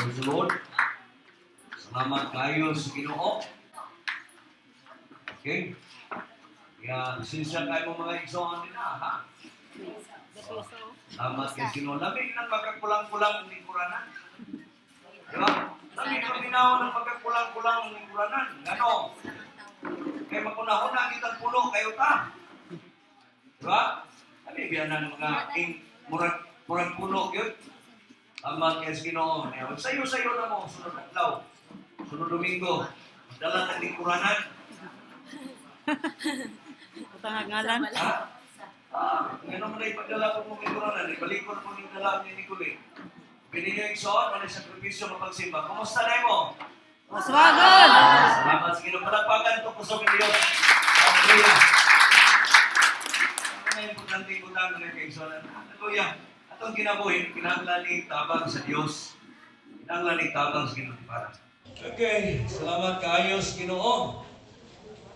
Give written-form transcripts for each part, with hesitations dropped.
Praise the Lord. Salamat kayo sa Ginoo. Okay. Ya, lisensya kayo mo, mga igsoon din na, ha? Salamat kay Ginoo. Lami nang magkakulang-kulang ang lingkuranan. Di ba? Lami paminaw ng magkakulang-kulang ang lingkuranan. Ngano? Kay makunahuna kitang puno kayo ta. Di ba? Lami biya ng mga ing, murag, murag puno yun. Salamat kay Ginoo. Sayo-sayo na mo sunod adlaw. Sunod Domingo. Dala tag lingkuranan. Utang ngalan. Ha? Ah, ngano man ay pagdala ko mong lingkuranan, ibalik ko na mong dala ni Nicole. Pinili yung igsoon, ano yung sakripisyo mapagsimba. Kumusta na mo? Maswagon! Salamat sa Ginoo. Palakpakan ito kusog ng Diyos. Hallelujah. Ano na importante butang ng kaigsonan? Hallelujah. Atong kinabuhi, kinahanglan ni tabang sa Diyos. Kinahanglan ni tabang sa Ginoo para. Okay, salamat kaayo sa Ginoo.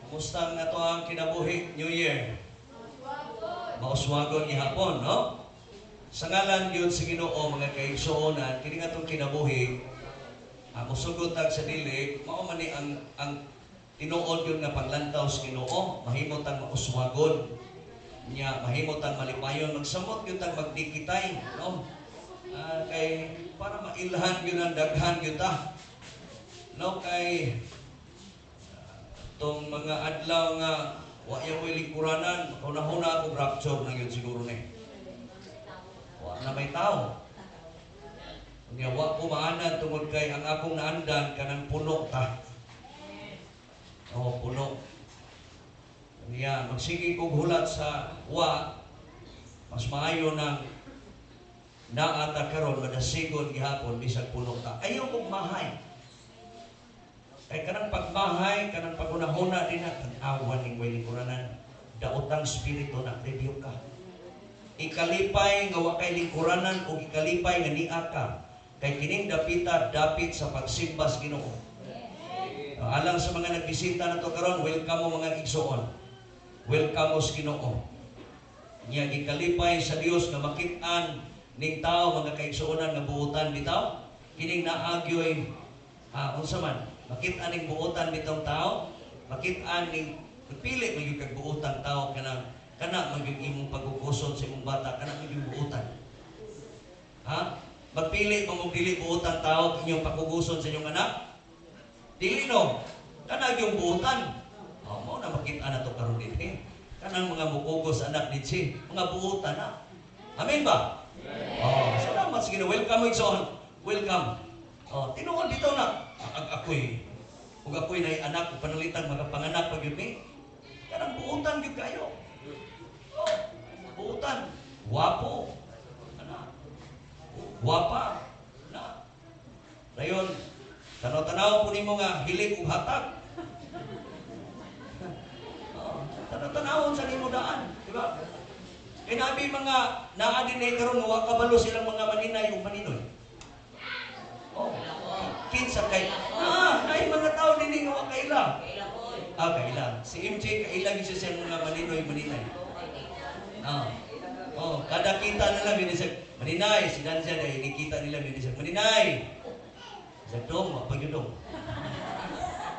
Kumusta nga to ang kinabuhi, New Year? Mauswagon gihapon, no? Sa ngalan gyud sa Ginoo, mga kaigsuonan, kini nga atong kinabuhi, musugot tag sa dili, mao man ni ang tinuod yun nga paglantaw sa Ginoo, mahimo tang mauswagon. Nya mahimo tang malipayon, magsamot gyud tang magdikitay, no? Kay para mailhan gyud ang daghan gyud ta. No, kay tong mga adlaw nga wa yung mo'y lingkuranan, hunahuna ako rapture na yun siguro ni. Wa na may tao. Nya wa ko maanad tungod kay ang akong naandan kanang puno ta. Oh, puno. Nya magsige kog hulat sa wa, mas maayo nang naa ta karon, madasigon gihapon bisag puno ta. Ayaw kog mahay. Kay kanang pagmahay, kanang paghunahuna din na tan-awan ning way lingkuranan. Daotang spirito na review ka. Ikalipay nga wa kay lingkuranan o ikalipay nga nia ka. Kay kining dapita dapit sa pagsimba sa Ginoo. Alang sa mga nagbisita na to karon, welcome mo, mga igsoon. Welcome mo sa Ginoo. Nya gikalipay sa Dios nga makit-an ning tao, mga kaigsuonan, nga buotan bitaw. Kining naagyoy unsa man makit-an ning buotan bitong tao, makit-an ning pili man gyud kag buotan tao, kanang kana man gyud imong pagkukuson sa imong bata, kana man gyud buotan. Ha? Magpili pa mo dili buotan tao inyong pakuguson sa inyong anak? Dili, no. Kana yung buotan. Oh, mao na makita na to karon dinhi. Kanang mga mukugos anak dinhi, mga buotan na. Amen ba? Oh, salamat sa Ginoo. Welcome, igsoon. Welcome. Oh, tinuod dito na. Ag ako'y ug ako'y nay anak ug panalitan makapanganak pa gyud ni. Kanang buotan gyud kayo. Oh, buotan. Wapo. Ana. Wapa. Na. Dayon, tanaw-tanaw po nimo nga hilik ug hatag. Oh, tanaw-tanawon sa nimo daan, di ba? Kay nabi mga naa din eh karon nga wa kabalo silang mga maninay ug maninoy. Oh, kinsa kay naay mga tao dinhi nga wa kaila. Ah, kaila. Si MJ kaila gyud siya siyang mga maninoy maninay. Ah. Oh, kada kita nila yun siya, "Maninay," si Dansia dahil nikita nila yun siya, "Maninay." Sa dong, mapag dong.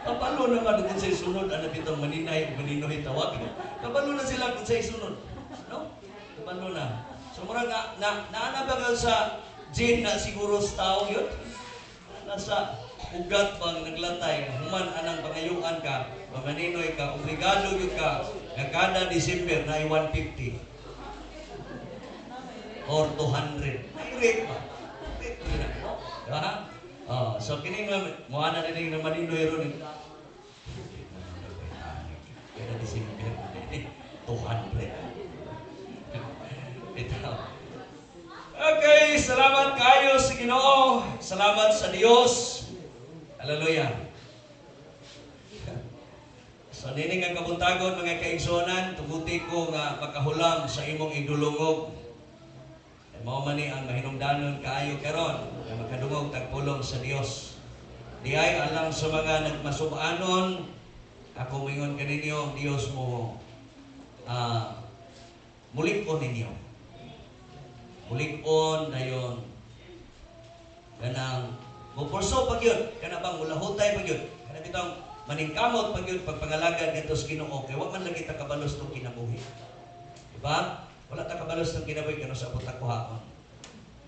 Kabalo naman kung sa sunod, ano bitong maninay o maninoy tawag. Kabalo na sila kung sa sunod. No? Kabalo na. So mura nga, na, naana ba ka sa gene na siguro sa tao yun? Nasa ugat bang naglatay, human anang pangayuan ka, mamaninoy ka, obligado yun ka, nga kada December na 150 or 200. May rate ba? Rate ba na? No? Diba? Oh, so kini nga mo ana din nga maninoy ron. Kada December 200. Ito. Okay, salamat kayo sa Ginoo. Salamat sa Dios. Hallelujah. So nini nga kabuntagon, mga kaigsuonan, tuguti ko nga makahulam sa imong idulungog. Kay mao man ni ang mahinungdanon kaayo karon nga makadungog tag pulong sa Dios. Di ay alang sa mga nagmasubanon, ako moingon kaninyo, Dios mo mulig-on ninyo. Mulig-on dayon kanang Mo pursue pa gyud, kana bang mulahutay pa gyud. Kana bitong maningkamot pa gyud pagpangalagad ngadto sa Ginoo kay wa man lagi ta kabalos tong kinabuhi. Diba? Wala ta kabalos tong kinabuhi kanus-a po ta kuhaon.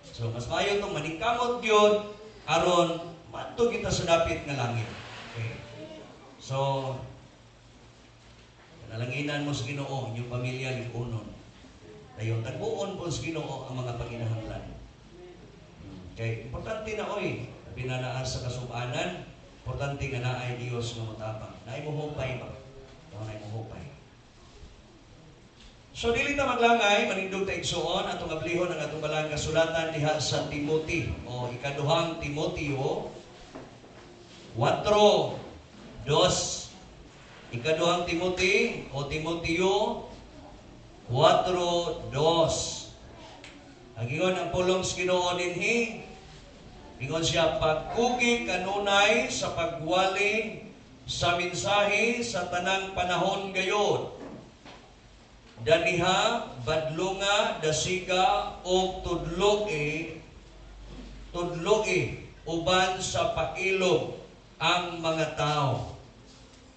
So mas maayo tong maningkamot gyud aron maadto kita sa dapit nga langit. Okay. So kanalanginan mo sa Ginoo inyong pamilya lig-unon. Dayon tagbuon po sa Ginoo ang mga panginahanglan. Kay importante na oy, labi na naa sa kasubanan, importante nga naay Dios nga motabang. Naay mohupay ba? No, naay mohupay. So dili ta maglangay, manindog ta, igsuon, atong ablihon ang atong balaan nga kasulatan diha sa Timothy o Ikaduhang Timoteo 4:2. Ikaduhang Timothy o Timoteo 4:2. Ang ingon ang pulong sa Ginoo dinhi, ingon siya, "Pagkugi kanunay sa pagwali sa mensahe sa tanang panahon gayod. Daniha, badlunga, dasiga og tudloi, tudloi uban sa pailob ang mga tao."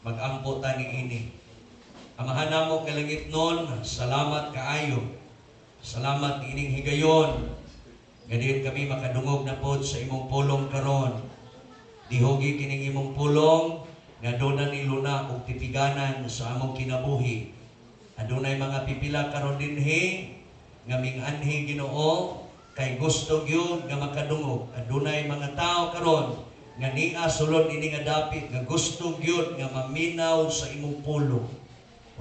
Magampo ta niini. Amahan namo nga langitnon, salamat kaayo. Salamat ining higayon. Gadiyon kami makadungog na pod sa imong pulong karon. Dihogi kining imong pulong nga duna ni luna og tipiganan sa among kinabuhi. Adunay mga pipila karon dinhi nga minganhi, Ginoo, kay gusto gyud nga makadungog. Adunay mga tao karon nga nia sulod ini nga dapit nga gusto gyud nga maminaw sa imong pulong.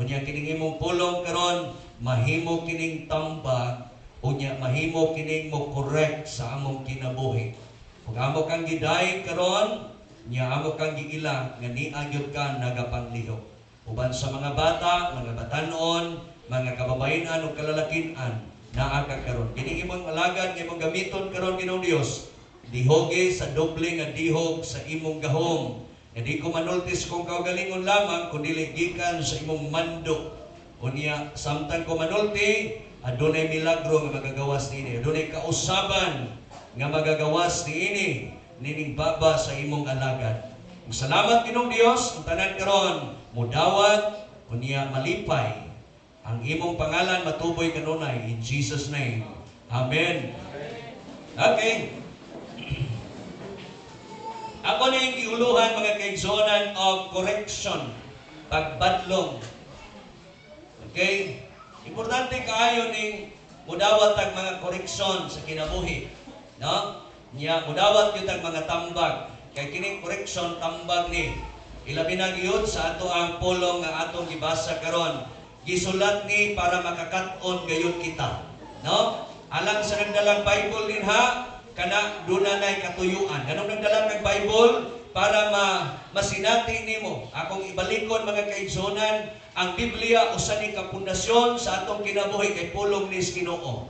Unya kining imong pulong karon mahimo kining tambag, unya mahimo kining mo correct sa among kinabuhi. Ug amo kang gidayeg karon, nya amo kang giila nga nia gyud ka nagapanglihok. Uban sa mga bata, mga batanon, mga kababayen-an ug kalalakin-an, naa ka karon. Kining imong alagad nga imong gamiton karon, Ginoong Dios, dihogi sa doble nga dihog sa imong gahom. Nga di ko manultis kung kaugalingon lamang, kundi gikan sa imong mando. Unya, samtang ko manulti, adunay milagro nga magagawas niini. Adunay kausaban nga magagawas niini nining baba sa imong alagad. Ug salamat, Ginoong Dios, ang tanan karon mudawat, unya malipay. Ang imong pangalan matuboy kanunay, in Jesus' name. Amen. Okay. Ako na yung giuluhan, mga kaigsuonan, of correction, pagbadlong. Okay? Importante kaayo ning mudawat ang mga correction sa kinabuhi. No? Nya mudawat gyud ang mga tambag. Kay kining correction, tambag ni. Ilabi na gyud sa ato ang pulong nga atong gibasa karon. Gisulat ni para makakat-on gayud kita. No? Alang sa nagdalang Bible dinha, kana duna nay katuyuan. Ganong nagdala kag Bible para ma masinati nimo. Akong ibalikon, mga kaigsuonan, ang Biblia usa ni ka pundasyon sa atong kinabuhi kay pulong ni Ginoo.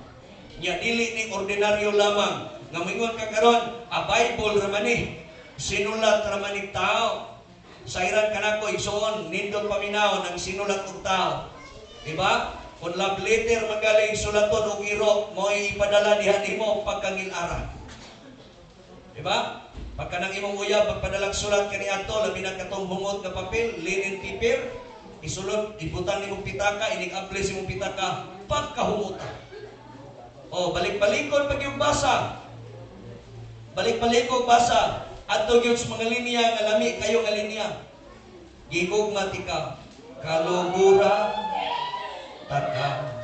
Nya dili ni ordinaryo lamang nga moingon ka karon, a Bible ra man ni. Sinulat ra man ni tao. Sayran kanako, igsoon, nindot paminaw ng sinulat og tao. Diba? Kung love letter magaling sulaton og iro, mo ipadala diha nimo pagkangilara. Diba? Pagka nang imong uyab, pagpadalang sulat kaniadto, labi na katong hungot nga papel, linen paper, isulod, ibutan nimong pitaka, inig-apply sa imong pitaka, pagkahunguta. O, balik-balikon pag yung basa. Balik-balikon basa. Adto gyud sa mga linya nga lami kayo nga linya. "Gihugma tika, kalugura taka."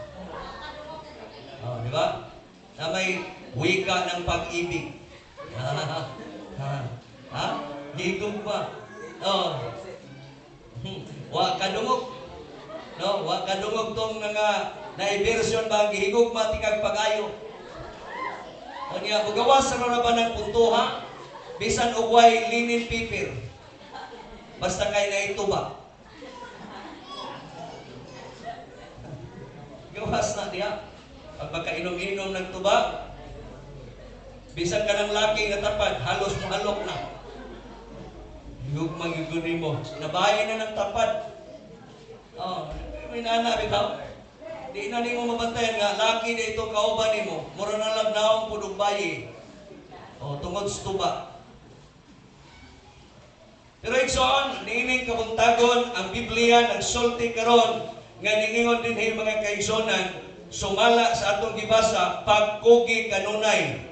Oh, di ba? Na may wika ng pag-ibig. Ha? Ha? Gihugma. Oh. Wa kadungog. No, wa kadungog tong nga na version ba ang "Gihigugma tikag pag-ayo." Unya, mugawas ra ba ng puntuha? Bisan og way linen paper. Basta kay naituba. Gawas na diha. Pag magkainom-inom ng tuba, bisan ka ng laki nga tapad, halos mohalok na. Hugma gyud mo. Nabahin na ng tapad. Oh, may nana bitaw. Di na nimo mabantayan nga laki na ito kauban nimo. Mura na lang naong pud og bayi. Oh, tungod sa tuba. Pero igsoon, niining kabuntagon, ang Biblia nagsulti karon nga ningingon dinhi, mga kaigsonan, sumala sa atong gibasa, pagkugi kanunay.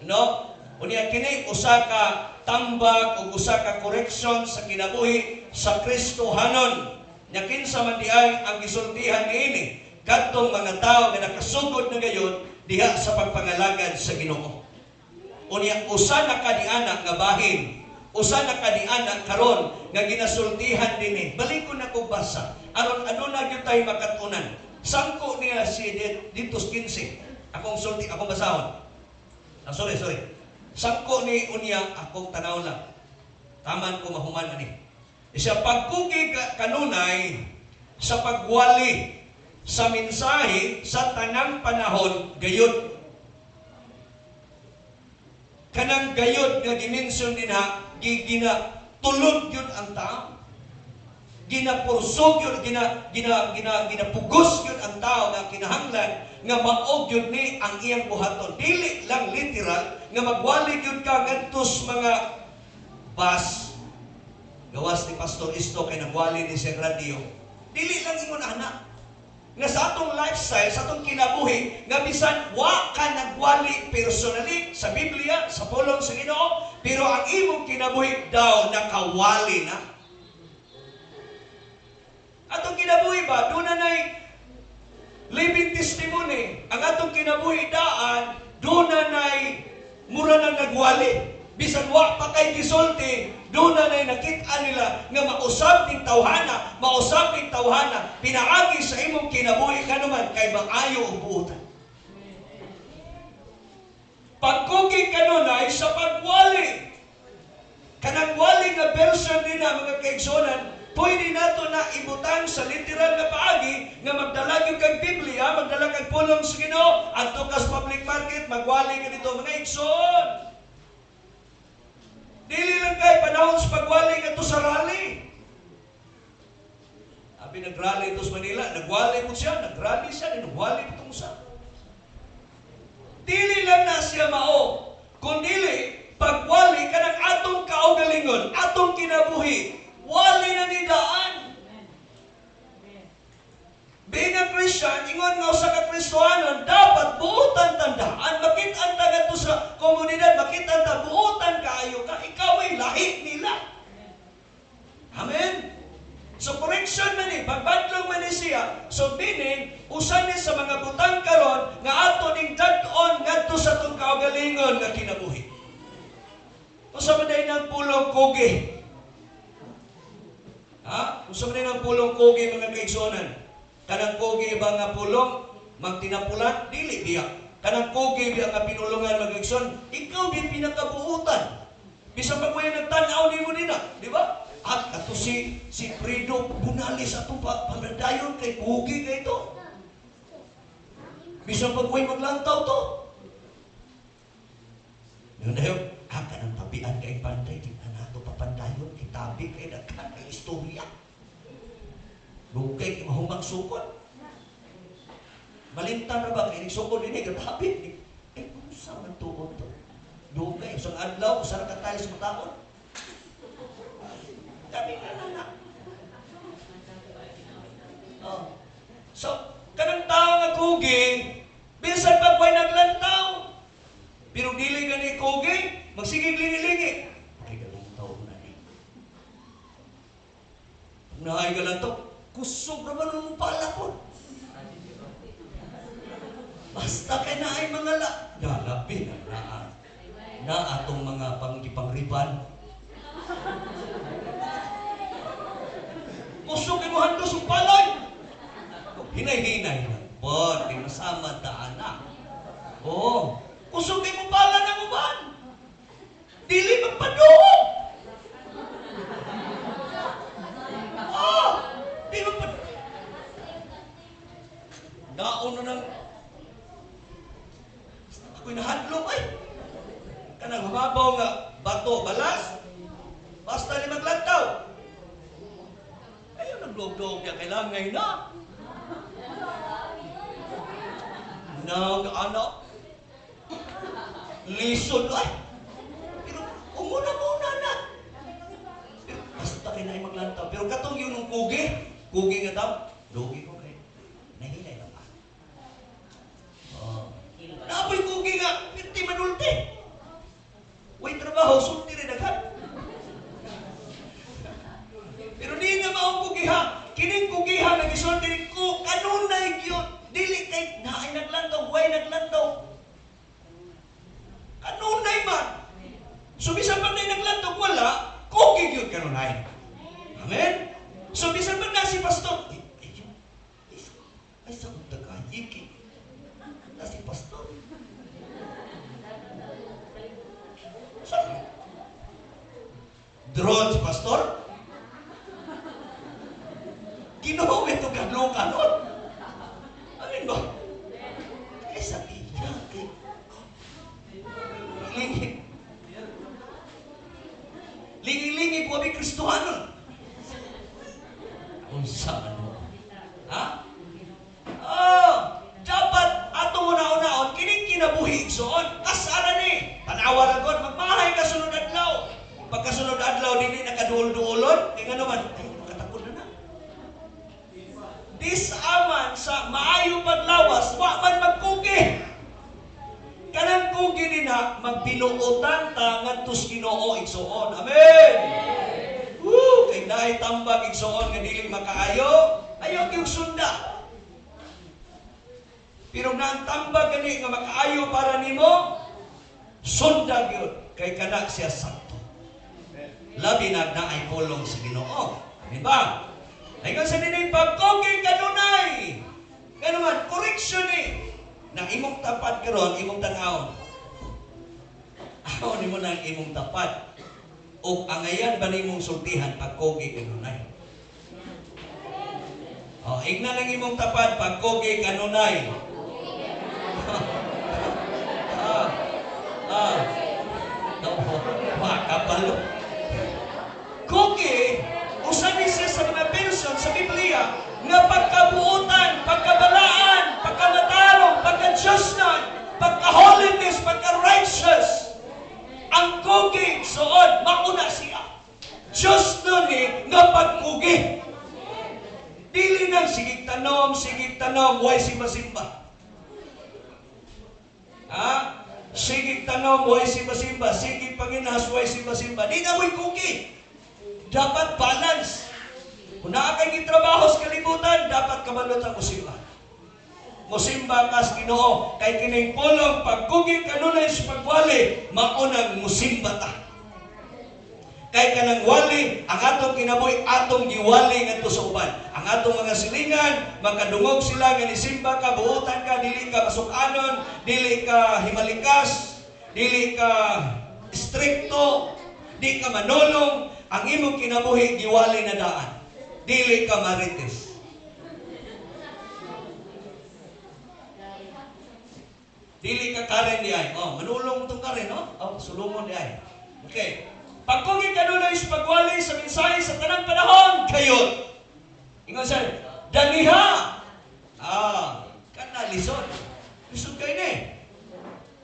No? Unya kini usa ka tambag ug usa ka correction sa kinabuhi sa Kristohanon. Nya kinsa man diay ang gisultihan niini? Kadtong mga tawo nga nakasugod na gayon diha sa pagpangalagad sa Ginoo. Unya usa na kadiana nga bahin, usa na kadiana karon nga ginasultihan dinhi. Balikon na kog basa aron aduna gyud tay makatunan. Sangko niya si dito 15. Akong sulti, akong basahon. Ah, sorry, sorry. Sangko ni unya, akong tanaw lang. Taman ko mahuman ani. Siya, pagkugi kanunay sa pagwali sa mensahe sa tanang panahon gayud. Kanang gayud nga gimension dinha, gina tulod gyud ang tao. Ginapursog yun, gina, gina, gina, ginapugos yun ang tao nga kinahanglan nga maog yun ni ang iyang buhaton. Dili lang literal nga magwali yun ka ngadto mga bus. Gawas ni Pastor Isto kay nagwali ni siya radio. Dili lang ingon ana. Nga sa atong lifestyle, sa atong kinabuhi, nga bisan wa ka nagwali personally sa Biblia, sa pulong sa Ginoo, pero ang imong kinabuhi daw nakawali na. Atong kinabuhi ba, doon na na'y living testimony. Ang atong kinabuhi daan, doon na na'y mura na nagwali. Bisan wa pa kay gisulti, doon na na'y nakita nila nga mausab ning tawhana, mausab ning tawhana, pinaagi sa imong kinabuhi ka naman kay maayo ang buotan. Pagkugi kanunay sa pagwali. Kanang wali nga version din na, mga kaigsunan, pwede nato na ibutang sa literal nga paagi nga magdala gyud kag Biblia, magdala kag pulong sa Ginoo, adto ka sa public market, magwali ka dito, mga igsoon. Dili lang kay panahon sa pagwali ngadto sa rally. Abi nag-rally ito sa Manila, nagwali po siya, nag-rally siya, nagwali po itong usa. Dili lang na siya mao, kundili pagwali kanang atong kaugalingon, atong kinabuhi, wali na ni daan. Being a Christian, ingon nga usa ka Kristohanon, dapat buotan tandaan, makit-an ta ngadto sa komunidad, makit-an ta buotan kaayo ka, ikaw ay lahi nila. Amen? So correction man ni, pagbadlong man ni siya. So meaning, usa ni sa mga butang karon nga ato ning dad-on ngadto sa atong kaugalingon nga kinabuhi. Usa man day ng pulong kugi? Ha? Usa man day ng pulong kugi, mga kaigsuonan? Kanang kugi ba nga pulong magtinapulan? Dili biya. Kanang kugi biya nga pinulungan, mga kaigsoon, ikaw di pinakabuutan. Bisan pa kuya nagtan-aw nimo nina, di ba? At ato si Fredo Bunalis atong pa panadayon kay kugi kay ito. Bisan pa kuya maglantaw to. Yun na yun, ah, kanang tabian kay panday, di na nato papandayon, kay tabi kay daghan kay istorya. Lugay kay mahumang sukod. Malintan na ba kay ning sukod dinhi katabi? Eh, unsa man tuod to? Dugay usang adlaw, usa ra ka tiles mataon. Dami na na na. Oh. So, kanang tao nga kugi, bisan pag way naglantaw, pero dili gani kugi, magsigig lingi-lingi. Ay, galantaw na ni. Naay galantaw, kusog ra man mo pala po. Basta kay naay mga la. Nalabi na naa. Na atong mga panggipangriban. Kusog kay mo handos og palay. Hinay-hinay na. Bon, kay masama daan na. Oo. Kusog kay mo pala ng uban. Dili magpaduog. Ah, di magpaduog. Naon na nang ako'y nahadlok ay. Kanang humabaw nga bato, balas. Basta ni maglantaw. Ayaw nagdog-dog niya, kailangan ngayon na. Nang anak. Lisod ay. Pero umuna-muna na. Pero katong yun ng kugi, kugi nga tao, dugi ko kay nahilay na pa. Oh. Naapoy kugi nga, pirti manulti. Way trabaho, sulti rin daghan. Pero di na maong kugiha. Kining kugiha nga gisulti ni ko, kanunay gyud. Dili kay naay naglantaw, way naglantaw. Kanunay man. So bisan pa na naglantaw, wala, kugi gyud kanunay. Amen? So bisan pa na si pastor, ay, ay, ay, ay, sa kong tagayiki. Na si pastor. Sa drone si pastor? Ginoo ito kadlukan nun. Amin ba? Eh sa iya, kay lingi. Lingi-lingi ko kami Kristohanon. Unsa man mo? Ha? Oh, dapat atong una-unaon kining kinabuhi igsoon. Kasara ni. Tanawa ra god, magmahay ka sunod adlaw. Pagkasunod adlaw dili nakaduol-duolon, kay ngano man, ay makatakod na na. Disaman sa maayo paglawas, wa man magkugi. Kanang kugi nina magbinuotan ta ngadto sa Ginoo igsoon. Amen. Woo, kay naay tambag igsoon nga dili makaayo, ayaw gyud sunda. Pero na ang tambag gani nga makaayo para nimo, sunda gyud kay kana siya sakto. Labi na naay pulong sa Ginoo. Amen ba? Ay nga sa dinay pagkugi kanunay. Ngano man correction ni na imong tapad karon imong tan-awon. Aw nimo nang imong tapad. Og angayan ba nimong sultihan pagkugi kanunay? Oh, igna lang imong tapad pagkugi kanunay. Ah. Ah. Makapalo. Kugi, usa ni siya sa mga person sa Biblia nga pagkabuotan, pagkabalaan, pagkamatarong, pagka-Diyosnon, pagka-holiness, pagka-righteous. Ang kugi, suod, mauna siya. Diyos nun ni nga pagkugi. Dili nang sigig tanom, way simba-simba. Ha? Sigig tanom, way simba-simba. Sigig panginahas, way simba-simba. Di na mo'y kugi. Dapat balance. Kung naa kay gitrabaho sa kalibutan, dapat kabalot ang musimba. Musimba ka sa Ginoo kay kining pulong pagkugi kanunay sa pagwali, maunang musimba ta. Kay kanang wali, ang atong kinabuhi atong giwali ngadto sa uban. Ang atong mga silingan, makadungog sila nga nisimba ka, buotan ka, dili ka masukanon, dili ka himalikas, dili ka strikto, di ka manolong, ang imong kinabuhi giwali na daan. Dili ka marites. Dili ka karen di ay. Oh, manulong tong karen, no? Oh, sulungon di ay. Okay. Pagkugi kanunay sa pagwali sa mensahe sa tanang panahon, kayon. Ingon siya, daniha. Ah, kana lisod. Lisod kay ni.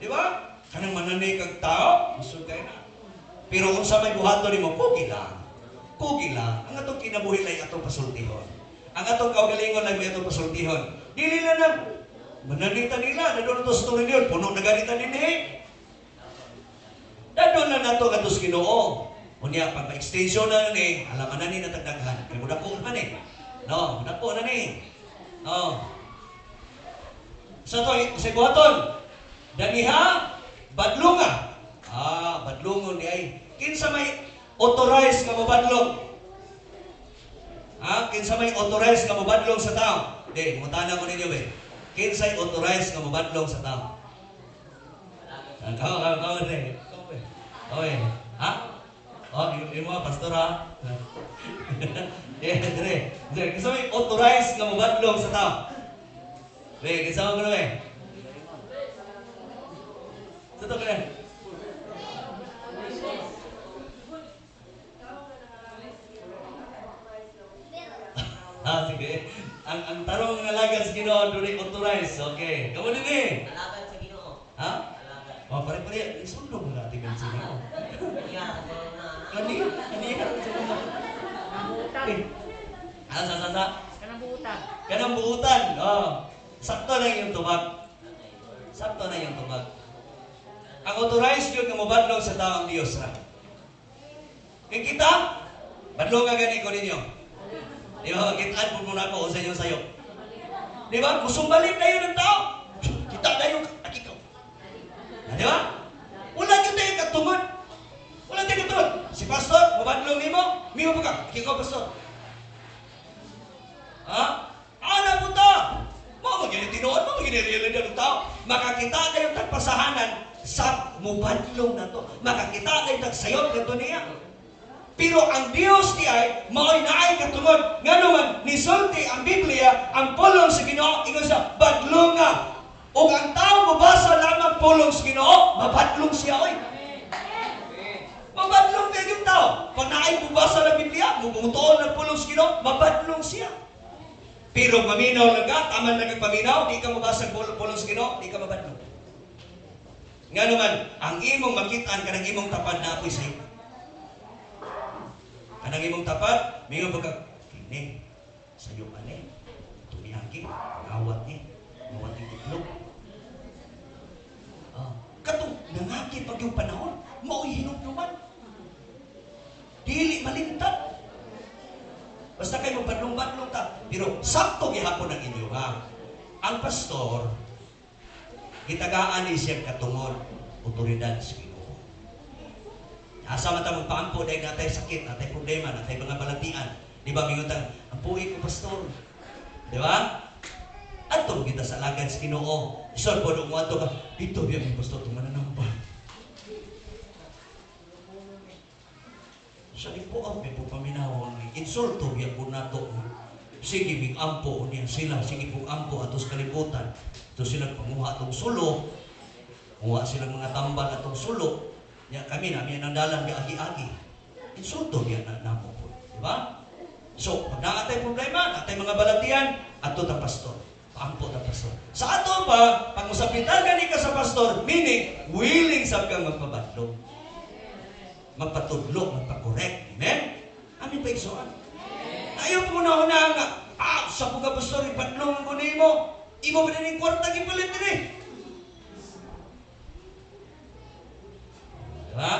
Di ba? Kanang mananay kag tao, lisod kay na. Pero kung sa may buhaton nimo, kugi lang. Kugi lang. Ang atong kinabuhi lay atong pasultihon. Ang atong kaugalingon lay may atong pasultihon. Dili na nang mananita nila, dadon to sa tornilyo, puno na ganita dinhi. Dadon na nato katos Ginoo. Unya pag ma-extension na ni, alaman na ni natagdaghan. Kay mudako man eh. No, mudako na ni. No. Sa to sa buhaton, daniha badlunga. Ah, badlungon di ay. Kinsa may authorized nga mobadlong? Ha? Kinsa may authorized nga mobadlong sa tao? Di, mutana ko ninyo be. Kinsay authorized nga mobadlong sa tao? Kaw, kaw, kaw, di. Okay. Ha? Oh, imo pastor ha. Eh, dire. Dire, kinsa may authorized nga mobadlong sa tao? Be, kinsa man kuno be? Sa to kaya. Ah, sige. Ang tarong nga alagad sa Ginoo dunay authorized. Okay. Kamo dinhi. Alagad sa Ginoo. Ha? Alagad. Oh, pare-pare, isundong na natin sa Ginoo. Kaniya, na. Kaniya, kaniya. Buutan. Ah, sa sa sa. Kanang buutan. Kanang buutan. Oh. Sakto na yung tubag. Sakto na yung tubag. Ang authorized yun nga mobadlong sa tao ang Diyos ra. Kay kita, badlong ka gani ko ninyo. Di ba, makitaan po muna ako sa inyo sayo. Di ba? Kusumbalin na yun ang tao. Kita na yung ikaw. Na, di ba? Wala yun tayo katungod. Wala tayo katungod. Si pastor, mobadlong nimo, mimo pa ka. Ikaw, pastor. Ha? Ana po ta! Mao man gyud tinuod, mao man gyud realidad ng tao. Makakita kayo tagpasahanan sa mubadlong na to. Makakita kayo tagsayod na to niya. Pero ang Dios di ay mao'y naay katungod. Ngano man nisulti ang Biblia, ang pulong sa Ginoo ingon sa badlonga. Ug ang tao mobasa lamang pulong sa Ginoo, mabadlong siya oy. Mabadlong kay yung tao. Pag naay mobasa ng Biblia, mumutuon ng pulong sa Ginoo, mabadlong siya. Pero maminaw lang ka, tama lang kang paminaw, di ka mabasa ang pulong sa Ginoo, di ka mabadlong. Nga naman, ang imong makitaan kanang imong tapad na apoy sa imo. Kanang imong tapad, mingon pa ka, kini, sayo ani, tumiagi, ngawat ni, ngawat ni itlog. Ah, katong nangaki pag yung panahon, mao'y hinumduman. Dili malimtan. Basta kayo magpadlong-badlong ta. Pero sakto gihapon ang inyo ha. Ang pastor, gitagaan ni siya katungod, otoridad sa Ginoo. Asa man ta magpaampo dahil natay sakit, natay problema, natay mga balatian. Di ba mingon ta, ang puwi ko, pastor. Di ba? Adto kita sa alagad sa Ginoo. Isol po mo adto ka, dito biya mi pastor tumananaw pa. Sa di po ang may paminawon ni insulto biya po nato. Sige mig ampo niya sila, sige pong ampo atos kalibutan. Ito sila panguha atong sulo. Muha silang mga tambal atong sulo. Nya kami na ang dalan agi-agi. Insulto biya na namo po. Di ba? So, pag naa tay problema, naa tay mga balatian, adto ta pastor. Paampo ta pastor. Sa ato pa, pag musapitan gani ka sa pastor, meaning willing sab kang magpabadlong. Magpatudlo, magpa-correct. Amen? Amin pa igsoon. Ayaw po na una nga, sa puga pastor, ipadlong ko nimo. Imo pa din kwarta gipalit diri. Diba?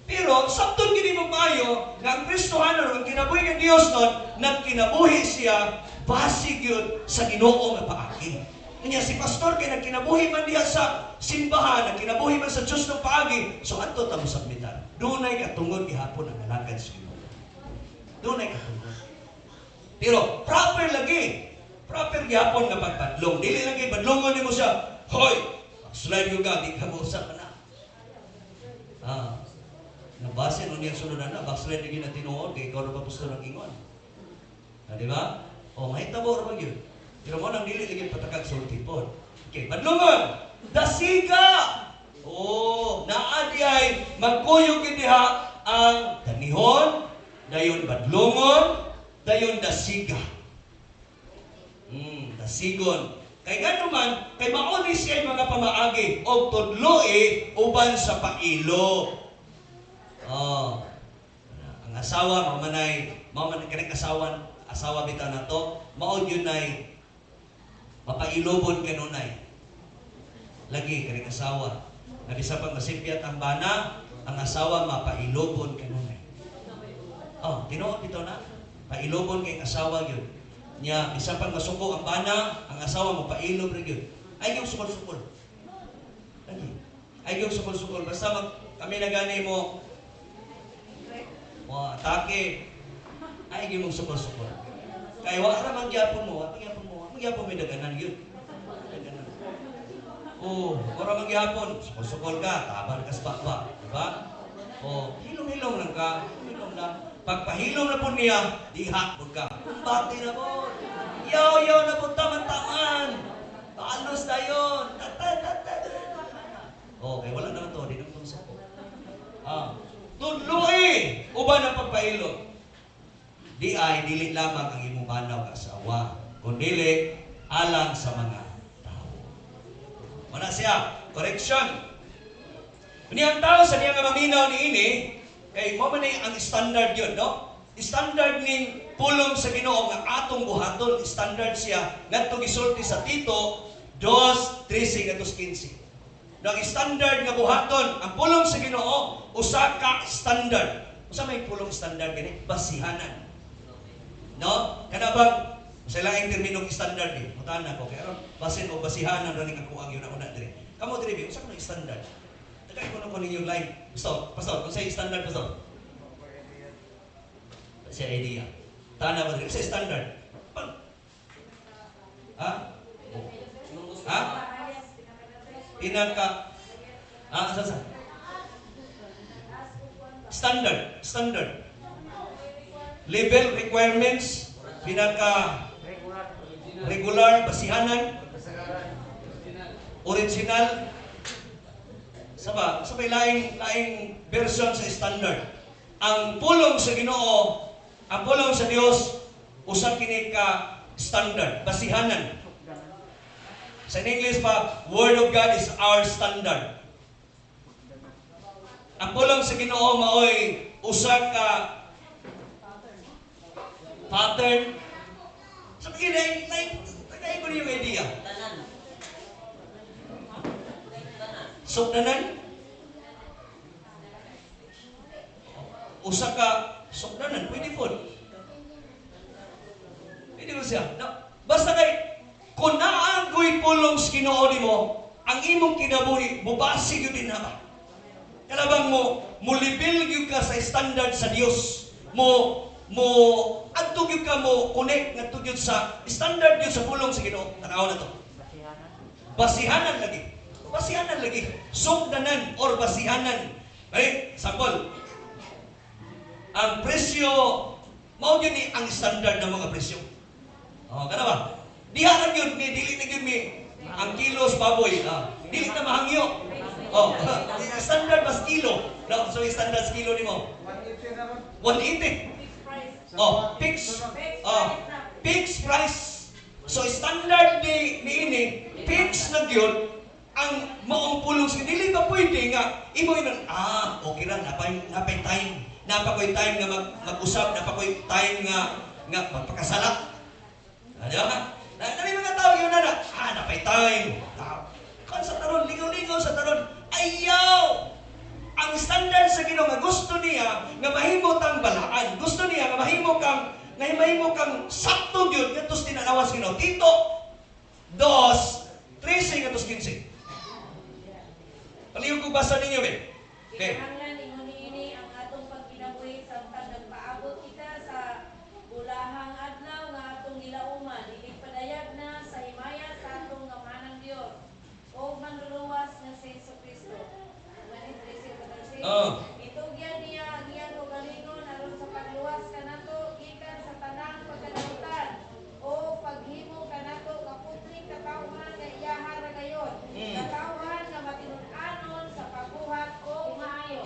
Pero sabton gini mo maayo nga ang Kristohanon ang kinabuhi ng Dios nun, nagkinabuhi siya base gyud sa Ginoo nga paagi. Kanya si pastor kay nagkinabuhi man diha sa simbahan, nagkinabuhi man sa Dios ng paagi, so adto ta mo submitan. Dunay katungod gihapon ang alagad sa Ginoo. Dunay katungod. Pero proper lagi. Proper gihapon nga pagpadlong. Dili lagi badlongon nimo siya. Hoy, slide yung ka, di ka mo usap na. Nabase nun niyang sunod na, backslide na tinuod, kay ikaw na pa gusto ng ingon. Ah, di ba? O, mahitabo ra man yun. Pero mo nang dili lagi patakag sulti pod. Okay, badlongon! Dasiga! Oh, naa di ay magkuyog gid diha ang danihon, dayon badlongon, dayon dasiga. Dasigon. Kay gano man, kay mauni siya mga pamaagi og tudloi uban sa pailo. Oh. Ang asawa mao manay, mao man kanang asawa, asawa bitaw nato, mao gyud nay mapailobon kanunay. Lagi kanang asawa. Nabisa pang masipyat ang bana, ang asawa mapailobon kanunay. Oh, tinuod bitaw na. Pailobon kay asawa gyud. Nya bisan pang masuko ang bana, ang asawa mo pailob ra gyud. Ay yung sukol-sukol. Lagi. Ay yung sukol-sukol basta mag, kami na gani mo mo atake. Ay yung sukol-sukol. Kay wa ra man gyapon mo, wa gyapon mo, wa gyapon may daganan gyud. Daganan. Oh, ora man gyapon, sukol-sukol ka, taban ka sa bakba, di ba? Oh, hilom-hilom lang ka, hilom lang. Pagpahilom na po niya, diha po ka. Kumbati na po. Yaw-yaw na po, taman-taman. Talos na yun. Tata, tata. Okay, wala naman to. Di naman itong sako. Tudloi! Uban ang pagpahilom. Di ay, dili lamang ang imong banaw asawa. Kundili, alang sa mga tao. Wala siya. Correction. Niyang tao sa niyang maminaw ni ini, kay mo man ang standard yun, no? Standard ning pulong sa Ginoo nga atong buhaton, standard siya ngadto gisulti sa Tito 2:13 ngadto 15. No, ang standard nga buhaton, ang pulong sa Ginoo usa ka standard. Usa may pulong standard gani? Basihanan. No? Kana bang sa laing terminong standard eh. Mutaan na ko kay aron basin og basihanan ra ning ako ang yuna-una diri. Kamo diri bi, unsa kuno standard? Tagay ko ko ninyong line. Pastor, pastor, unsa standard, pastor? Sa idea. Tana ba diri? Unsa standard? Pag Ha? Ha? Pinaka Ah, asa sa? Standard, standard. Level requirements, pinaka regular, basihanan, original. Sa may laing laing version sa standard. Ang pulong sa Ginoo, ang pulong sa Dios, usa kini ka standard, basihanan. Sa English pa, "Word of God is our standard." Ang pulong sa Ginoo maoy usa ka pattern. Sa so, laing laing tagay ko yung idea. Tanan. Tanan. Sukdanan. Usa ka sukdanan, pwede po. Pwede mo siya. No, basta kay, kung naanggoy pulong sa Ginoo nimo, ang imong kinabuhi, mubasi gyud din na ba? Kalabang mo, mulibil gyud ka sa standard sa Dios. Mo adto gyud ka mo connect ngadto gyud sa standard gyud sa pulong sa Ginoo. Tanaw na to. Basihanan lagi. Basihanan lagi. Sugdanan or basihanan. Ay, sample. Ang presyo, mao gyud ni ang standard ng mga presyo. Oh, kana ba? Diha ra gyud mi, dili na gyud mi ang kilos baboy, ah. Dili na mahangyo. Oh, standard mas kilo. No, so standard sa kilo nimo. 180. Oh, fixed. Oh, fixed price. So standard ni niini fixed na gyud ang maong pulong sa dili ba pwede nga imo ingon, "Ah, okay ra, napay time, napa koy time nga mag-usap, napa koy time nga magpakasala." Ah, di ba? Na may mga tao yun na, "Ah, napay time. Ah, kan sa taron, ligaw-ligaw sa taron." Ayaw! Ang standard sa Ginoo nga gusto niya nga mahimo kang balaan. Gusto niya nga mahimo kang sakto gyud ngadto sa tinanawan sa Ginoo. Tito 2:13 ngadto 15. Palihog ko basa ninyo be. Okay. Kinahanglan ingon niini ang atong pagkinabuhi samtang nagpaabot kita sa bulahang adlaw nga atong gilauman, iligpadayag na sa himaya sa atong Amahanang Dios o Manluluwas nga si Jesu Cristo. 13. Oh. Itugyan niya ang iyang kaugalingon aron sa pagluwas kanato gikan sa tanang pagkadautan o paghimo kanato nga putring katawhan nga iyaha ra gayon. Katawhan nga matinud-anon sa pagbuhat og maayo.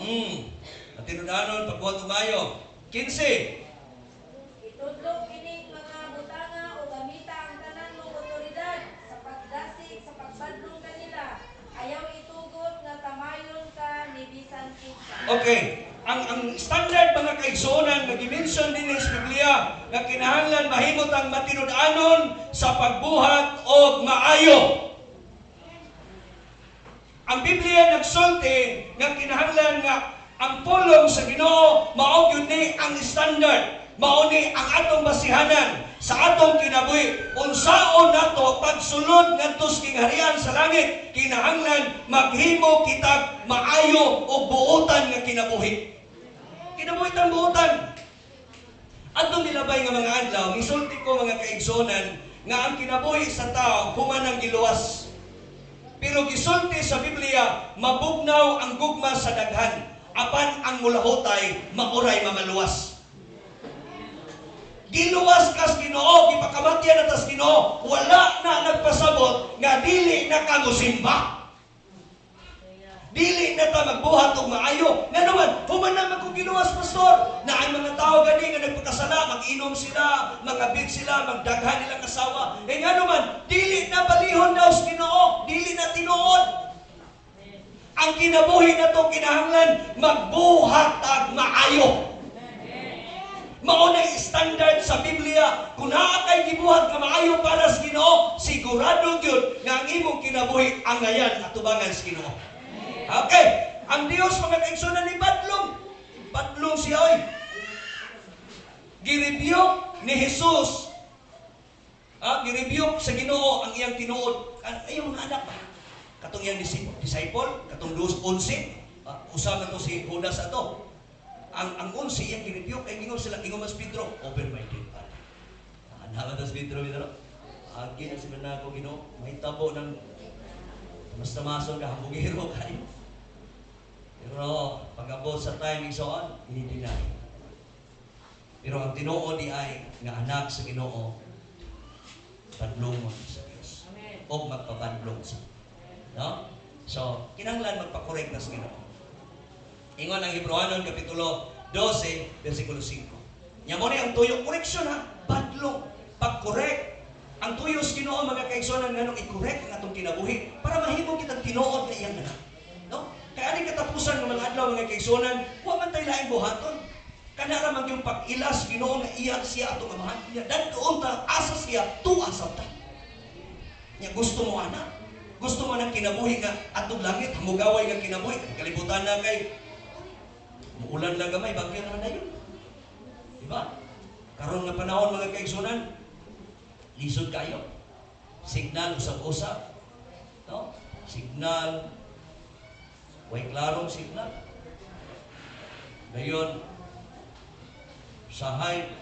Matinud-anon pagbuhat og maayo. 15. Itudlo kining mga butanga o gamita ang tanan mong otoridad sa pagdasig sa pagbadlong kanila. Ayaw itugot nga tamayon ka ni bisan kinsa. Okay. Ang standard, mga kaigsuonan, nga gi-mention din sa Biblia nga kinahanglan mahimo tang matinud-anon sa pagbuhat og maayo. Ang Biblia nagsulti nga kinahanglan nga ang pulong sa Ginoo mao gyud ni ang standard. Mao ni ang atong basihanan sa atong kinabuhi. Unsaon nato pagsulod ngadto sa kingharian sa langit, kinahanglan maghimo kitag maayo o buotan nga kinabuhi. Kinabuhi tang buotan. Atong nilabay nga mga adlaw, misulti ko, mga kaigsuonan, nga ang kinabuhi sa tao human ang giluwas. Pero gisulti sa Biblia, mabugnaw ang gugma sa daghan, apan ang mulahutay maoray mamaluwas. Giluwas kas Ginoo, gipakamatyan na tas Ginoo, wala na nagpasabot nga dili na ka mosimba. Dili na ta magbuhat og maayo. Nga naman, human na man kung giluwas, pastor. Na ang mga tao gani nga nagpakasala, mag-inom sila, magabig sila, magdaghan nilang asawa. Eh nga naman, dili na balihon daw sa Ginoo, dili na tinuod. Ang kinabuhi na to kinahanglan magbuhat tag maayo. Mao maayo para sa Ginoo, sigurado gyud nga ang imong kinabuhi angayan atubangan sa Ginoo. Okay, ang Dios, mga kaigsunan, ni badlong. Badlong siya oy. Gi-rebuke ni Jesus. Ah, gi-rebuke sa Ginoo ang iyang tinuod. Ay, mga anak ba? Katong iyang disciple, katong dos 11, ah, usa man to si Judas ato. Ang 11 iyang gi-rebuke kay ingon sila, ingon mas Pedro, open-minded pa. Ana ba si Pedro, Pedro? Agi na si Manako Ginoo, mahitabo ng mas tamason ka, hambugiro kayo. Pero pag-abot sa time igsoon, ini-deny. Pero ang tinuod di ay nga anak sa Ginoo, badlongon sa Dios. Amen. O magpabadlong sa. No? So, kinahanglan magpa-correct na sa Ginoo. Ingon ang Hebreohanon kapitulo 12, versikulo 5. Nya mo ni ang tuyo correction ha, badlong, pag-correct. Ang tuyo sa Ginoo, mga kaigsuonan, nganong i-correct ang atong kinabuhi para mahimo kitang tinuod nga iyang anak. No? Kaya ani katapusan ng mga adlaw, mga kaigsuonan, wa man tay laing buhaton. Kana ra man yung pag-ilas Ginoo nga iya siya atong amahan. Nya dadtoon ta asa siya, tuwa sab ta. Nya gusto mo ana? Gusto mo ng kinabuhi nga atong langit, hamugaway nga kinabuhi? Kalibutan na kay muulan lang gamay, bagyo naman na yun. Di ba? Karon nga panahon, mga kaigsunan, lisod kayo. Signal usab-usab. No? Signal, way klarong signal. Dayon, sahay,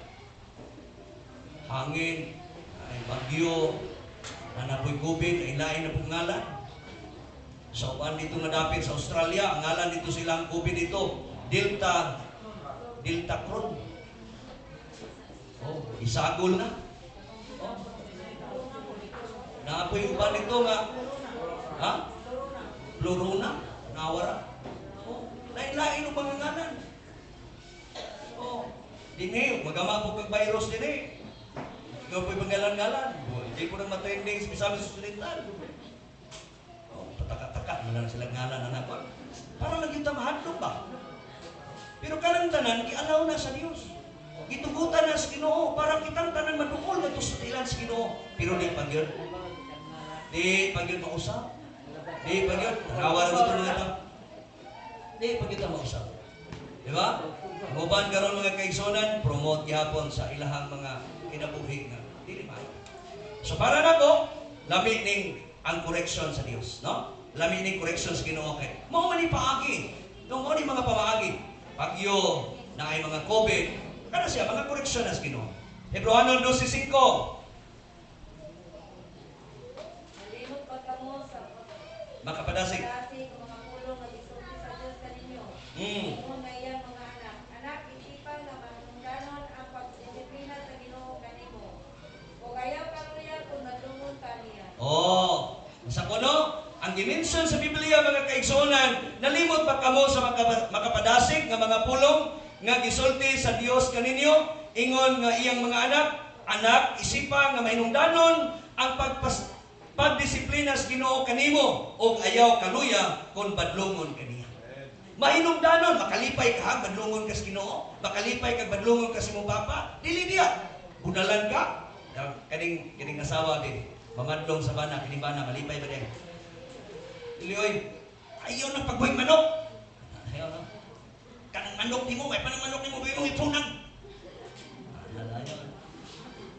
hangin, ay bagyo, na napoy COVID, ay lain na pong ngalan. Sa uban dito nga dapit sa Australia, ang ngalan dito silang COVID dito, Delta, Delta Cron. Oh, isagol na. Oh. Naapoy uban dito nga, ha? Florona, nawara. Oh, lain-lain ang mga ngalan. Oh, dinhi, magama po kag virus dinhi. Ikaw po'y pangalan-ngalan. Hindi ko nang matrending sa Misamis Occidental. Oh, pataka-taka, wala na sila ngalan na nako. Para lang kita mahadlok ba? Pero kanang tanan, gialaw na sa Dios. Gitugutan na sa Ginoo para kitang tanan maduol na sa ilan sa Ginoo. Pero di pa gyud. Di pa gyud mausap. Di pa gyud. Tanawa ra ito mga tao. Di pa gyud ta mausap. Di ba? Ang uban karon, mga kaigsunan, promote gihapon sa ilahang mga kinabuhi nga dili maayo. So para nako, lami ning ang correction sa Dios, no? Lami ning correction sa Ginoo kay mao man ni paagi. No, mao ni mga pamaagi. Bagyo, na ay mga COVID, kana siya mga correction na sa Ginoo. Hebreohanon 12:5. Nalimot pa kamo sa Makapadasig. pagkasi kung mga pulong nga gisulti sa Dios kaninyo. Ingon nga iyang mga anak. Anak, isipa nga mahinungdanon ang pagdisiplina sa Ginoo kanimo. Ug ayaw kaluya kung badlungon ka niya. Oh, sa kuno, ang dimension sa Biblia, mga kaigsuonan, nalimot pa kamo sa makapadasig nga mga pulong nga gisulti sa Dios kaninyo, ingon nga iyang mga anak, anak, isipa nga mahinungdanon ang pagdisiplina sa Ginoo kanimo ug ayaw kaluya kung badlungon kaniya. Mahinungdanon, makalipay ka ha, badlungon ka sa Ginoo, makalipay ka badlungon ka sa imong papa, dili diya. Budalan ka. Kaning asawa din, mamadlong sa bana, kining bana, malipay ba din? Dili oy, ayaw ng pagbuhing manok. Ayaw no. Kanang manok nimo, may panang manok nimo, imong ipunang. Ayaw.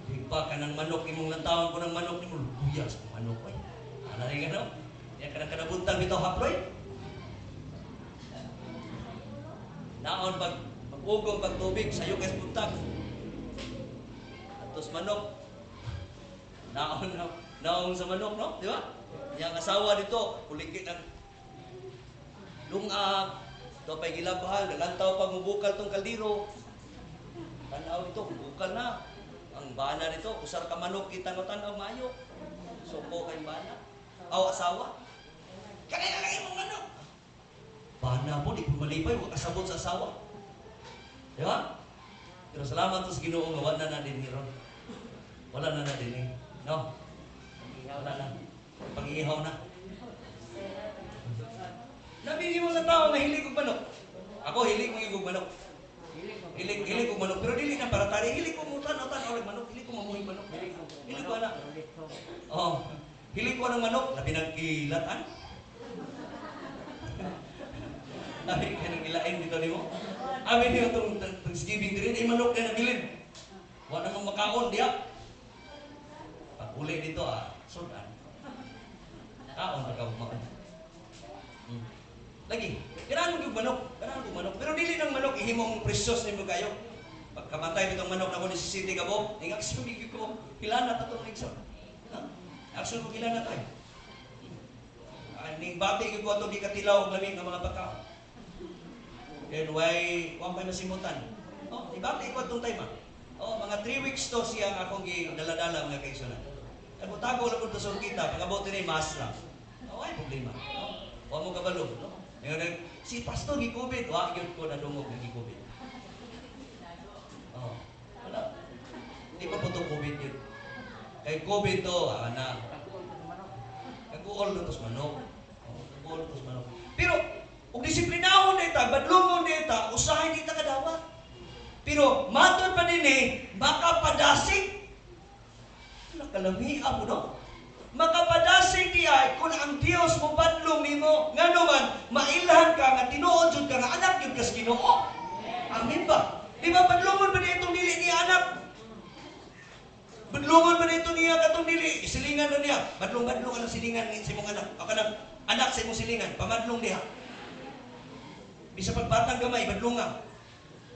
Di pa kanang manok imong lantawon ko ng manok nimo, luya sa manok oy. Ana rin no? Ya kanang kanabuntag bitaw haploy. Naon pag pag-ugong pag tubig sayo kay buntag. Atos manok. Naon na naong sa manok, no? Di ba? Yang asawa dito, kulikit ng lungag, ito pa'y gilabhan, nalantaw pag mubukal tong kaldero. Tanaw dito, bukal na. Ang bana dito, usar ka manok, itanaw-tanaw maayo. Suko kay bana. Aw, asawa. Kanina lang imong manok. Bana po, di ko malipay, wa kasabot sa asawa. Di ba? Pero salamat sa Ginoo nga wala na din ron. Wala na na din eh. No? Wala na. Pag-ihaw na. Nabigi mo sa tao nga hilig og manok. Ako hilig mo og manok. Hilig, hilig ko manok, pero dili na para tari. Hilig ko mo tanaw, tanaw og manok. Hilig ko mamuhi manok. Hilig ko ana. Oh, hilig ko ng manok, labi nang kilatan. Labi ka nang ilain dito nimo. Amin niyo itong Thanksgiving diri, ay manok na nabilin. Wa namang makaon diya. Pag uli dito ah, sudan. Kaon pa ka maon. Lagi, ganahan mo yung manok, ganahan mo manok. Pero dili nang manok ihimong precious nimo kayo. Pagkamatay bitong manok nako ni sa city kabo, ning action gyud ko hilana ta tong igsoon. Ha? Action ko hilana ta. Ning bati gyud ko ato di katilaw og lami nga mga pagkaon. Then why wa may masimutan? Oh, ibati ko atong time ah. Oh, mga 3 weeks to siya ang akong gidaladala, mga kaigsuonan. Nagutago lang ko sa kita, pag-abot ni mas lang. Oh, ay problema. No? Wa mo kabalo, no? Ngayon, si pastor gi-COVID, wa gyud ko nadungog nga gi-COVID. Oh, wala. Di pa po to COVID yun. Kay COVID to, ana. Kaguol na tos manok. Oh, kaguol tos manok. Pero, ug disiplinahon na ita, badlungon na ita, usahay di ta kadawat. Pero, matod pa din eh, makapadasig. Nakalami mo, no? Makapadasig di ay kung ang Dios mo badlong nimo, ngano man mailhan ka nga tinuod jud ka nga anak jud kas Ginoo. Amen ba? Di ba badlungon ba niya itong dili niya anak? Badlungon ba niya itong niya katong dili? Silingan na niya. Badlong-badlong ang silingan ni sa imong anak. O kanang anak sa imong silingan, pamadlong diha. Bisa pagbatang gamay, badlunga.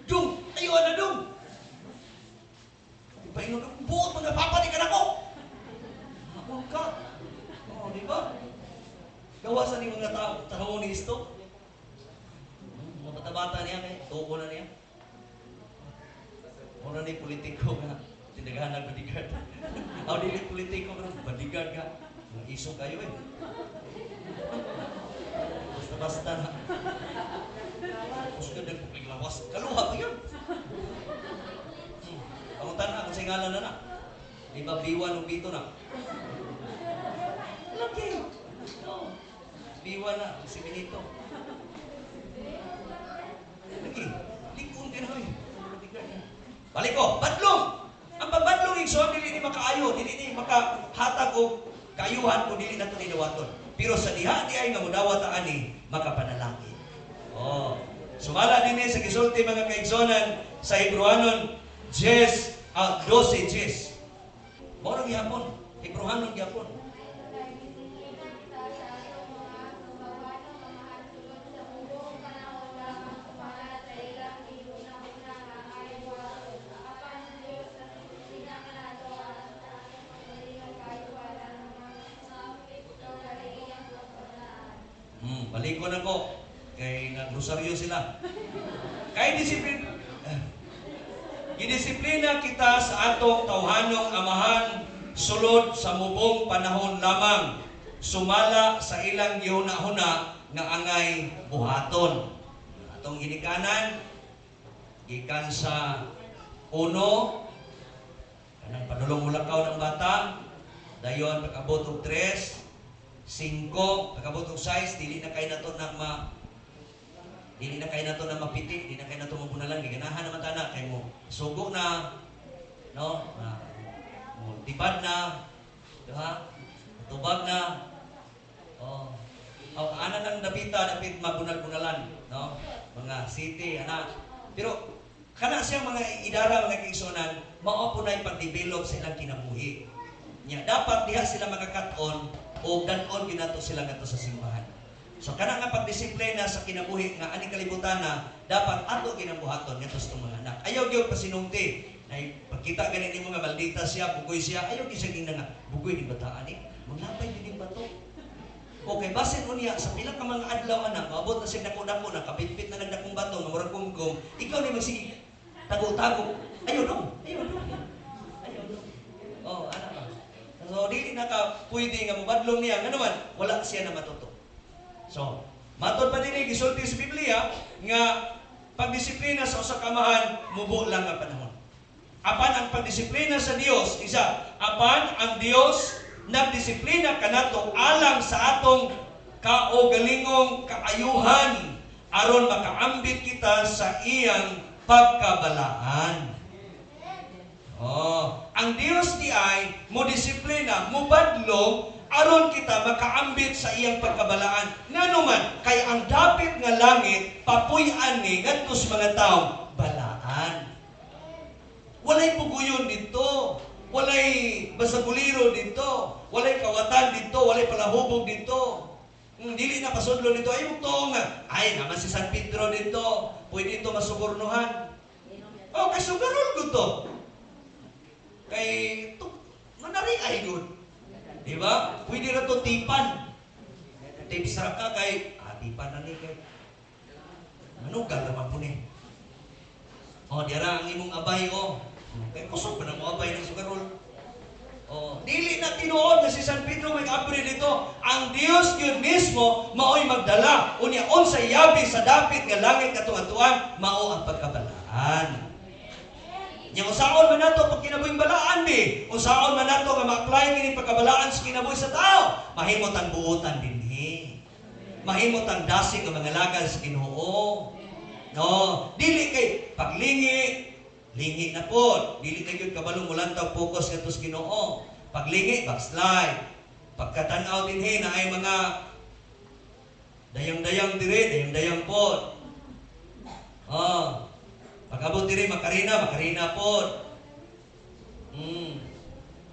Dung, ayo na dung. Di ba ingon, buot mga papa di ka nako. Habol ka. Oh, di ba? Gawasan ni mga tao, tao ni isto. Mga bata-bata niya kay tuko na niya. Mura ni politiko nga tinagahan ng bodyguard. Aw, dili politiko pero bodyguard nga. Mga iso kayo eh. Basta-basta na. Kusga din lawas. Kaluha pa yun. Pangutan na kung singalan na na. Di ba B1 o B2 na? Lagi. No. B1 na, si Benito. Lagi. Likon ka na eh. Balik ko, badlong! Ang pagbadlong, igsoon, dili ni makaayo, dili ni makahatag og kaayuhan kung dili nato ni dawaton. Pero sa diha di ay nga mudawat ani, makapanalangin. Oh. Sumala din sa gisulti, mga kaigsonan, sa Hebrewanon 10, 12 10. Mao ra gihapon, Hebrewanon gihapon. Disiplina kita sa atong mga tawhanong amahan sulod sa mubong panahon lamang sumala sa ilang gihuna-huna nga angay buhaton. Apan ang Dios nagdisiplina kanato alang sa atong kaugalingong kaayuhan aron maabot kita sa iyang kaugmaon. Balikon ako kay nagrosaryo sila. Kay disiplina gidisiplina kita sa atong tawhanong amahan sulod sa mubong panahon lamang sumala sa ilang gihuna-huna nga angay buhaton. Atong ginikanan gikan sa uno, kanang padulong mulakaw ng bata, dayon pag-abot og 3, 5, pag-abot og 6, dili na kay nato na mapiti, dili na kay nato mabunalan, giganahan naman tana kay mo sugo na, no? Na, mo tibad na, di ba? Tubag na. Oh. Oh, ana nang dapita dapit mabunal-bunalan, no? Mga city ana. Pero kana siyang mga idara, mga kaigsuonan, mao po na pag-develop sa ilang kinabuhi. Nya dapat diha sila makakaton o dan-on ginato sila ngadto sa simbahan. So kana nga pagdisiplina sa kinabuhi nga ani kalibutan na dapat ato ginabuhaton ngadto sa itong mga anak. Ayaw gyud pasinungti. Nay pagkita gani nimo nga maldita siya, bugoy siya, ayaw gyud siya gina nga bugoy ni bataan ni. Maglapay din ning bato. Okay, basin unya sa pila ka mga adlaw anak, maabot na siya dako-dako na kapitpit na nagdakong bato nga murag kumkum, ikaw ni magsige tago-tago. Ayaw dong, ayaw dong. Ayaw dong. Oh, ana ba. So dili na ka pwede nga mobadlong niya ngano man wala siya na matuto. So, matod pa dinhi gisulti sa Biblia nga pagdisiplina sa usa ka amahan mubo lang nga panahon. Apan ang pagdisiplina sa Dios, isa, apan ang Dios nagdisiplina kanato alang sa atong kaugalingong kaayuhan aron makaambit kita sa iyang Pagkabalaan. Oh, ang Dios di ay mo disiplina, mo badlong aron kita makaambit sa iyang pagkabalaan. Ngano man kay ang dapit nga langit papuy-an ni ngadto sa mga tawo balaan. Walay puguyon dito, walay basaguliro dito, walay kawatan dito, walay palahubog dito. Dili na pasudlo dito ay mugtuo nga ay naman si San Pedro dito, pwede ito masubornohan. Oh, kay sugarol gud to. Kay to, manari ay good. Di ba? Pwede ra to tipan. Tips ra ka kay tipan na ni kay manugal naman po ni. Oh, diara ang imong abay oh. Kay kusog pa na mo abay ng sugarol. Oh, dili na tinuod nga si San Pedro may abri dito. Ang Dios gyud mismo maoy magdala. Unya unsay yabi sa dapit nga langit katong atuan, mao ang pagkabalaan. Nya usaon man nato pag kinabuhing balaan bi. Usaon man nato nga ma-apply kini pagkabalaan sa kinabuhi sa tao. Mahimot ang buotan dinhi. Mahimot ang dasig nga mga lagad sa Ginoo. No, dili kay paglingi, lingi na pod. Dili na gyud kabalo molantaw focus ngadto sa Ginoo. Paglingi, backslide. Pagkatan-aw dinhi na ay mga dayang-dayang dire, dayang-dayang pod. Oh. Pag-abot diri makarina, makarina pod.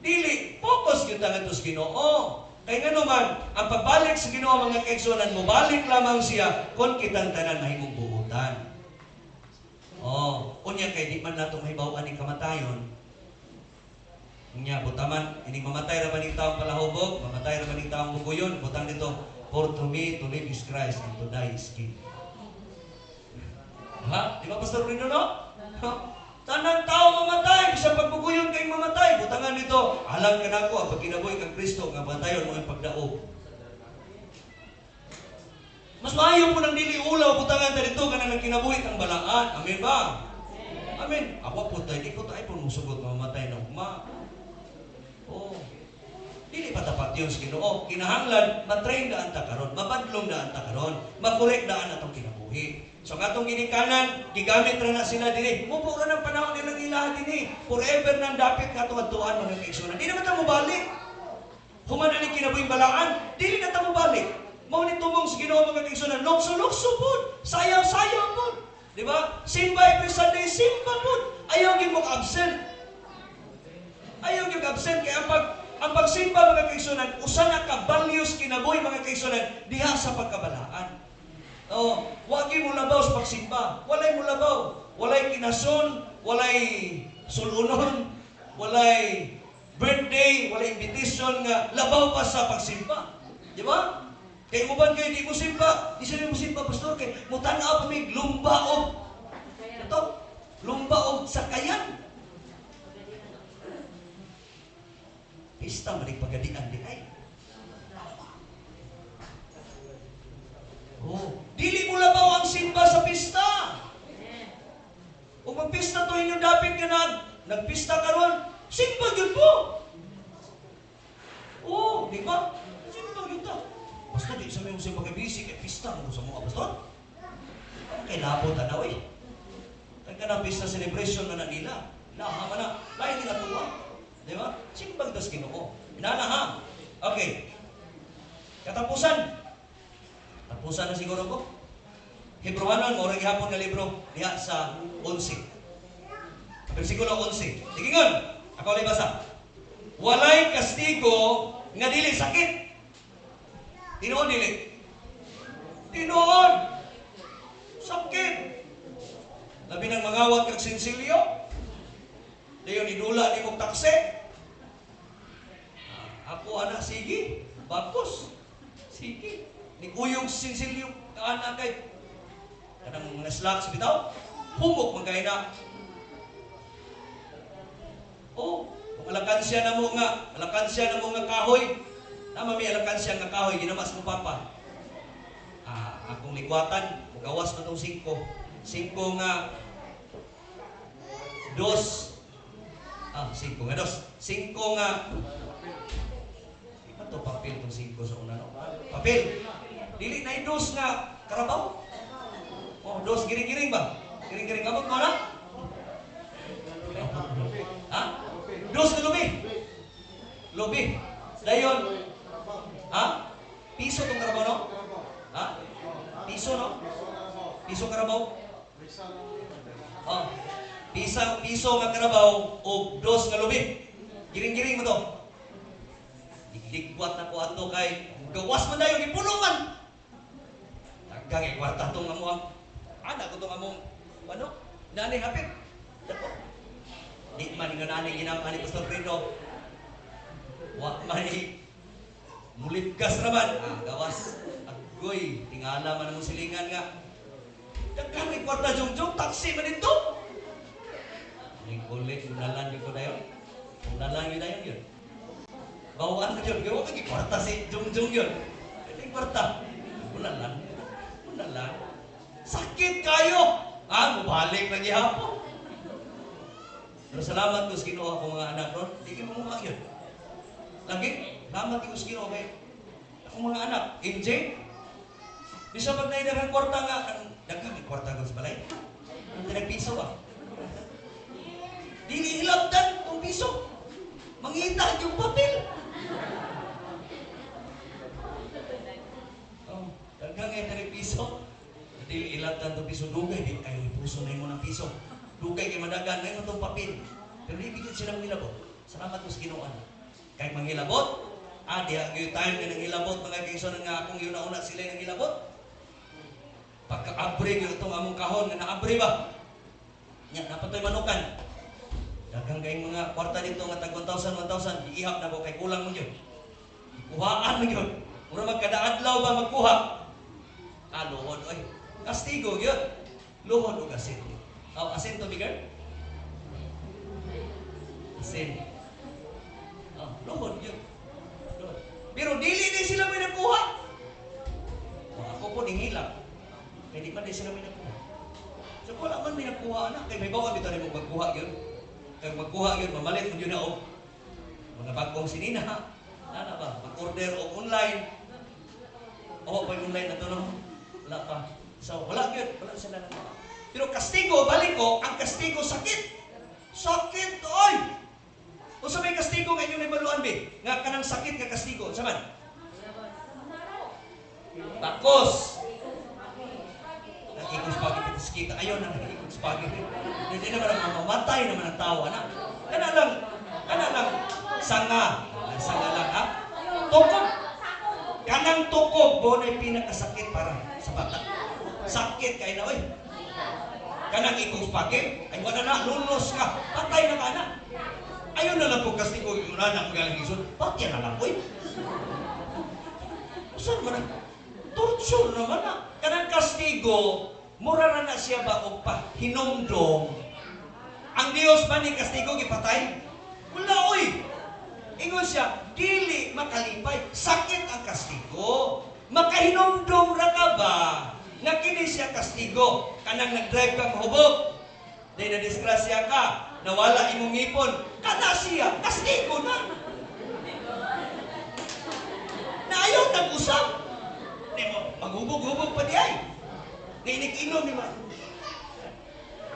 Dili focus gyud ta ngadto sa Ginoo. Kay ngano man, ang pagbalik sa Ginoo mga kaigsuonan, mobalik lamang siya kung kitang tanan mahimong buotan. Oh, unya kay di man nato mahibaw-an ning kamatayon. Unya butaman ining mamatay ra ba ning taong palahubog, mamatay ra ba ning taong buguyon, butang dito, for to me to live is Christ and to die is gain. Ha? Di ba Pastor Rino, no? Ha? Tanang tao mamatay, bisan pagbuguyon kay mamatay. Butangan dito, alam ka nako ang pagkinabuhi kang Kristo nga batayon mo ang pagdaog. Mas maayo po ng dili ulaw butangan ta dito kanang nagkinabuhi kang balaan. Amen ba? Amen. Ako po tayo, di ko tayo po musugot mamatay na ugma. Oh. Dili pa tapat yun sa Ginoo. Kinahanglan, matrain daan ta karon, mabadlong daan ta karon, makorek daan atong kinabuhi. So ang atong ginikanan, gigamit ra na sila dinhi. Mubo ra ng panahon nilang ilaha dinhi. Forever nang dapit nga atong adtuan mga kaigsuonan. Di naman ta mobalik. Human na ning kinabuhing balaan, dili na ta mobalik. Mao ni tumong sa Ginoo mga kaigsuonan, lukso-lukso pud, sayaw-sayaw pud. Di ba? Simba every Sunday, simba pud. Ayaw gyud mo absent. Ayaw gyud absent kay ang pagsimba mga kaigsuonan, usa na ka values kinabuhi mga kaigsuonan diha sa pagkabalaan. Oh, wa gyud mo labaw sa pagsimba. Walay mo labaw. Walay kinason, walay sulunon, walay birthday, walay invitation nga labaw pa sa pagsimba. Di ba? Kay uban kayo di mo simba, di sila mo simba pastor kay mutan-aw pa mig lumba og ito, lumba og sakayan. Pista man pagadian di ay. Oh, dili mo labaw ang simba sa pista. Ug magpista to inyo dapit nga nagpista karon, simba gyud po. Oh, di ba? Simba gyud ta. Basta di sa may simba kay busy kay pista mo sa mga pastor. Ang kay labot ana oy. Kay kanang pista celebration man na nila. Laha man na, lain nila tuwa. Di ba? Simba gyud sa Ginoo. Inana ha. Okay. Katapusan. Tapusan na siguro ko. Hebrewanon, mao ra gihapon nga libro diha sa 11. Versikulo 11. Sige ngon, ako ulit basa. Walay kastigo nga dili sakit. Tinuod dili. Tinuod. Sakit. Labi nang mangawat kag sinsilyo. Dayon idula nimo taksi. Ako ana sige, bakos. Sige. Nikuyog sinsilyo ana kay kanang mga slacks bitaw. Humok man kay na. Oh, kung alakansya na mo nga, alakansya na mo nga kahoy. Tama may alakansya nga kahoy ginamas mo papa. Akong likwatan, mugawas na tong 5. 5 nga dos. 5 nga dos. 5 nga di ba to papel tong 5 sa una no? Papel. Dili na dos nga karabaw. Oh, dos giring-giring ba? Giring-giring kamot mo na? Ha? Dos na lubi. Lubi. Dayon. Ha? Piso tong karabaw, no? Ha? Piso, no? Piso karabaw? Oh. Pisa, piso nga karabaw o dos nga lubi. Giring-giring mo to. Ligligwat na ko ato kay gawas man dayon gipuno man. Daghang kay kwarta tong amo ang ana ko tong among ano? Nani hapit. Dako. Di man nga nani ginaman ni Pastor Fredo. Wa man ni mulipgas ra man. Ah, gawas. Agoy, tingala man ang silingan nga. Daghang kay kwarta jungjung taxi man dito. Ning ulit unalan yun ko dayon. Unalan yun dayon yun. Bawaan na yun. Gawa kay kwarta si Jungjung yun. Kaya kwarta. Unalan. Unalan. Sakit kayo. Ah, mubalik na gihapon. Pero salamat ko sa Ginoo akong mga anak ron. Di kayo mamuha yun. Lagi, salamat ko sa Ginoo kay akong mga anak. MJ, bisa pag naidaghang kwarta nga, ang daghang may kwarta ko sa balay. Ang tinagpiso ba? Dili hilabdan tong piso. Mangita yung papel. Oh, daghang ay tinagpiso. Dili hilabdan tong piso dugay di kayo ipuso na imo ng piso. Dugay kay madagan na imo tong papel. Pero di bigyan sila manghilabot. Salamat ko sa Ginoo. Kay manghilabot, diha gyud time nga nanghilabot mga kaigsoon nga akong giuna-una sila nanghilabot. Pagka-abre gyud itong among kahon nga naabre ba? Nya napatoy manukan. Daghang kayong mga kwarta dito nga tag 1,000, 1,000, giihap na ko kay kulang mo yun. Ikuhaan mo yun. Mura magkadaadlaw ba magkuha? Ah, luhod, oy. Kastigo yun. Luhod og asin. Oh, asin to, bigger? Asin. Oh, luhod yun. Luhod. Pero dili din sila may nakuha. Oh, ako po ningilap. Kaya di pa din sila may nakuha. So wala man may nakuha, anak. Kay may bawal bitaw nimo magkuha yun. Kay magkuha yun, mamalit mo yun na og mga bagong sinina. Ana ba? Mag-order og online. Oo, pa yung online na to, no? Wala pa. So, wala yun. Wala sila nakuha. Pero kastigo, balik ko, ang kastigo sakit. Sakit, oy! Unsa may kastigo nga inyong naibaluan, be? Nga kanang sakit nga kastigo. Sa man? Bakos! Nag-ikong spaghetti sa kita. Ayaw na nag-ikong spaghetti. Hindi naman ang mamamatay naman ang tao, anak. Kana lang, sanga. Sanga lang, ha? Tukog. Kanang tukog, mo na'y pinakasakit para sa bata. Sakit kay na, oy. Kanang ikong spaghetti, ay wala na, lunos ka. Patay na ka na. Ayaw na lang po kastigo, yung na magaling isod. Patay na lang, oy. Saan man na? Torture naman na. Kanang kastigo, mura na na siya ba o pa hinumdom. Ang Dios man ni kastigo gipatay? Wala, oy. Ingon siya, dili makalipay. Sakit ang kastigo. Makahinumdom ra ka ba? Nga kini siya kastigo. Kanang nag-drive ka mahubog. Dahil na-disgrasya ka, nawala imong ngipon. Kana siya, kastigo na. Na ayaw nag-usap. Di mo, maghubog-hubog pa di ay. Niinig-inom ni ma.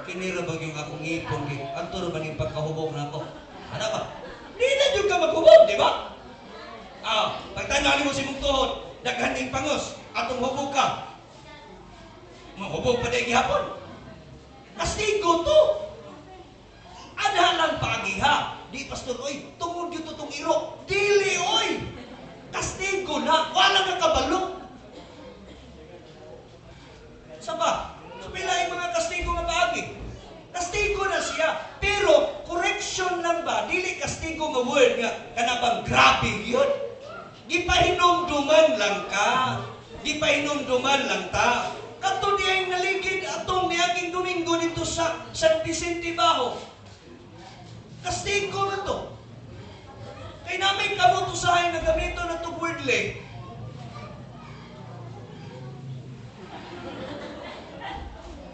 Kini ra ba yung akong ngipon? Anto ra ba ning pagkahubog na ako? Ano ba? Di na jud ka maghubog, di ba? Ah, pagtanaw nimo sa imong tuhod, daghan ning pangos, atong hubog ka. Mahubog pa di gihapon. Kastigo to. Ana lang pagiha. Di pastor, oy, tungod gyud to tong iro. Dili oy. Kastigo na, wala ka kabalo. Sa ba? So pila yung mga kastigo nga paagi. Kastigo na siya. Pero correction lang ba? Dili kastigo nga word nga kana bang grabe yun. Gipahinumduman lang ka. Gipahinumduman lang ta. Kadto diyang naligid atong niaging Domingo dito sa San Vicente Bajo. Kastigo na to. Kay namin kamot usahay na gamito na to wordly.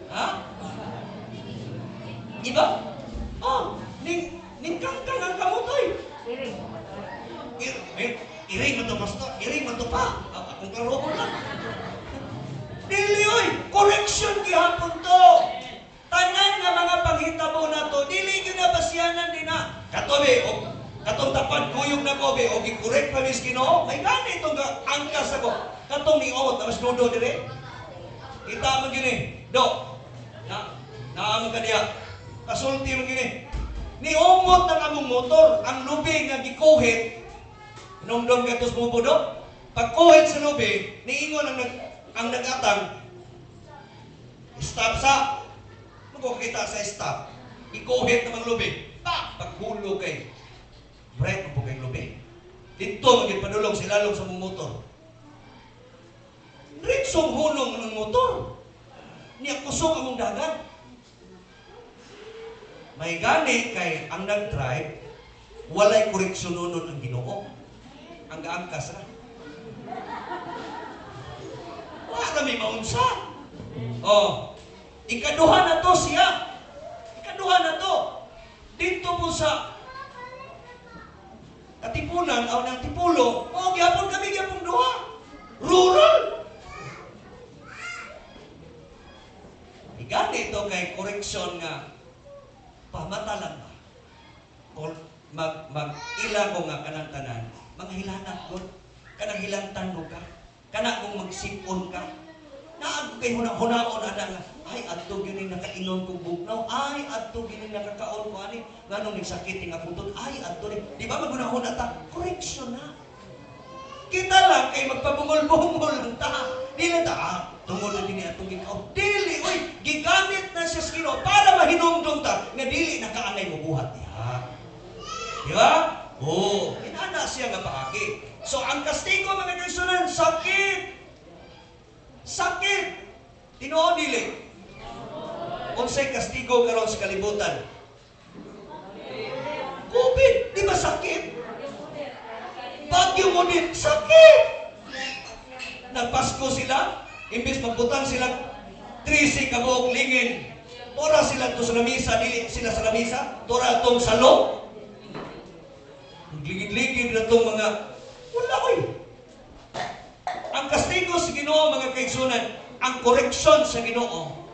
Ha? Iba? Oh, ning kangkang ang kamot oy. Iring mo to pastor, iring mo to pa. Akong karoon lang. Dili oy, correction gihapon to. nga mga panghitabo nato, dili gyud na basyanan din na. Kato be, o katong tapad kuyog na ko be, o gi-correct pa mis Ginoo, may gani itong angkas ako. Katong niot na mas nudo dire. Kita man gyud ni. Do. Na naa man ka diha. Kasulti man gyud ni. Niumot ng among motor, ang lubi nga gikuhit, nungdong katos mo do. Pagkuhit sa lubi, niingon ang nag-atang, "Stop sa." Magkukita sa stop. Ikuhit namang lubi. Pa! Paghulog kay. Brake mo po kay lubi. Dito, maging padulong sa ilalong sa mong motor. Ritsong hulong ng motor. Niya kusog among dagat. May gani kay ang nag-drive, walay koreksyon nun ang Ginoo. Ang gaangkas ra. Wala kami maunsa. Oh, ikaduha na to siya. Ikaduha na to. Dito po sa Katipunan, aw ng Tipulo, mao gyapon kami gyapon duha. Rural. Igani ito kay koreksyon nga pamatalan ba? Kung mag mag ila ko nga kanang tanan, manghilanat ko, kanang hilangtan ko ka, kana kung magsipon ka. Naag kay huna-hunaon ana nga, ay adto gyud ning nakainom kog bugnaw, ay adto gyud ning nakakaon ko ani, nganong nagsakit ning akong tun, ay adto ni. Di ba maghuna-huna ta? Correction na. Kita lang kay magpabungol-bungol lang ta. Dili ta, tungod na dinhi atong gikaon. Dili, oy, gigamit na siya sa Ginoo para mahinumdum ta nga dili na kaangay mobuhat diha. Di ba? Oo, inana siya nga paagi. So ang kastigo mga kaigsunan, sakit. Sakit. Tinuod dili. Unsay kastigo karon sa kalibutan? COVID, di ba sakit? Bagyo mo din, sakit. Nagpasko sila, imbis magbutang sila 13 ka buok lingin. Tora sila to sa lamisa, dili sila sa lamisa, tora tong salo. Ligid-ligid na tong mga wala oy. Ang kastigo sa Ginoo mga kaigsunan, ang koreksyon sa Ginoo.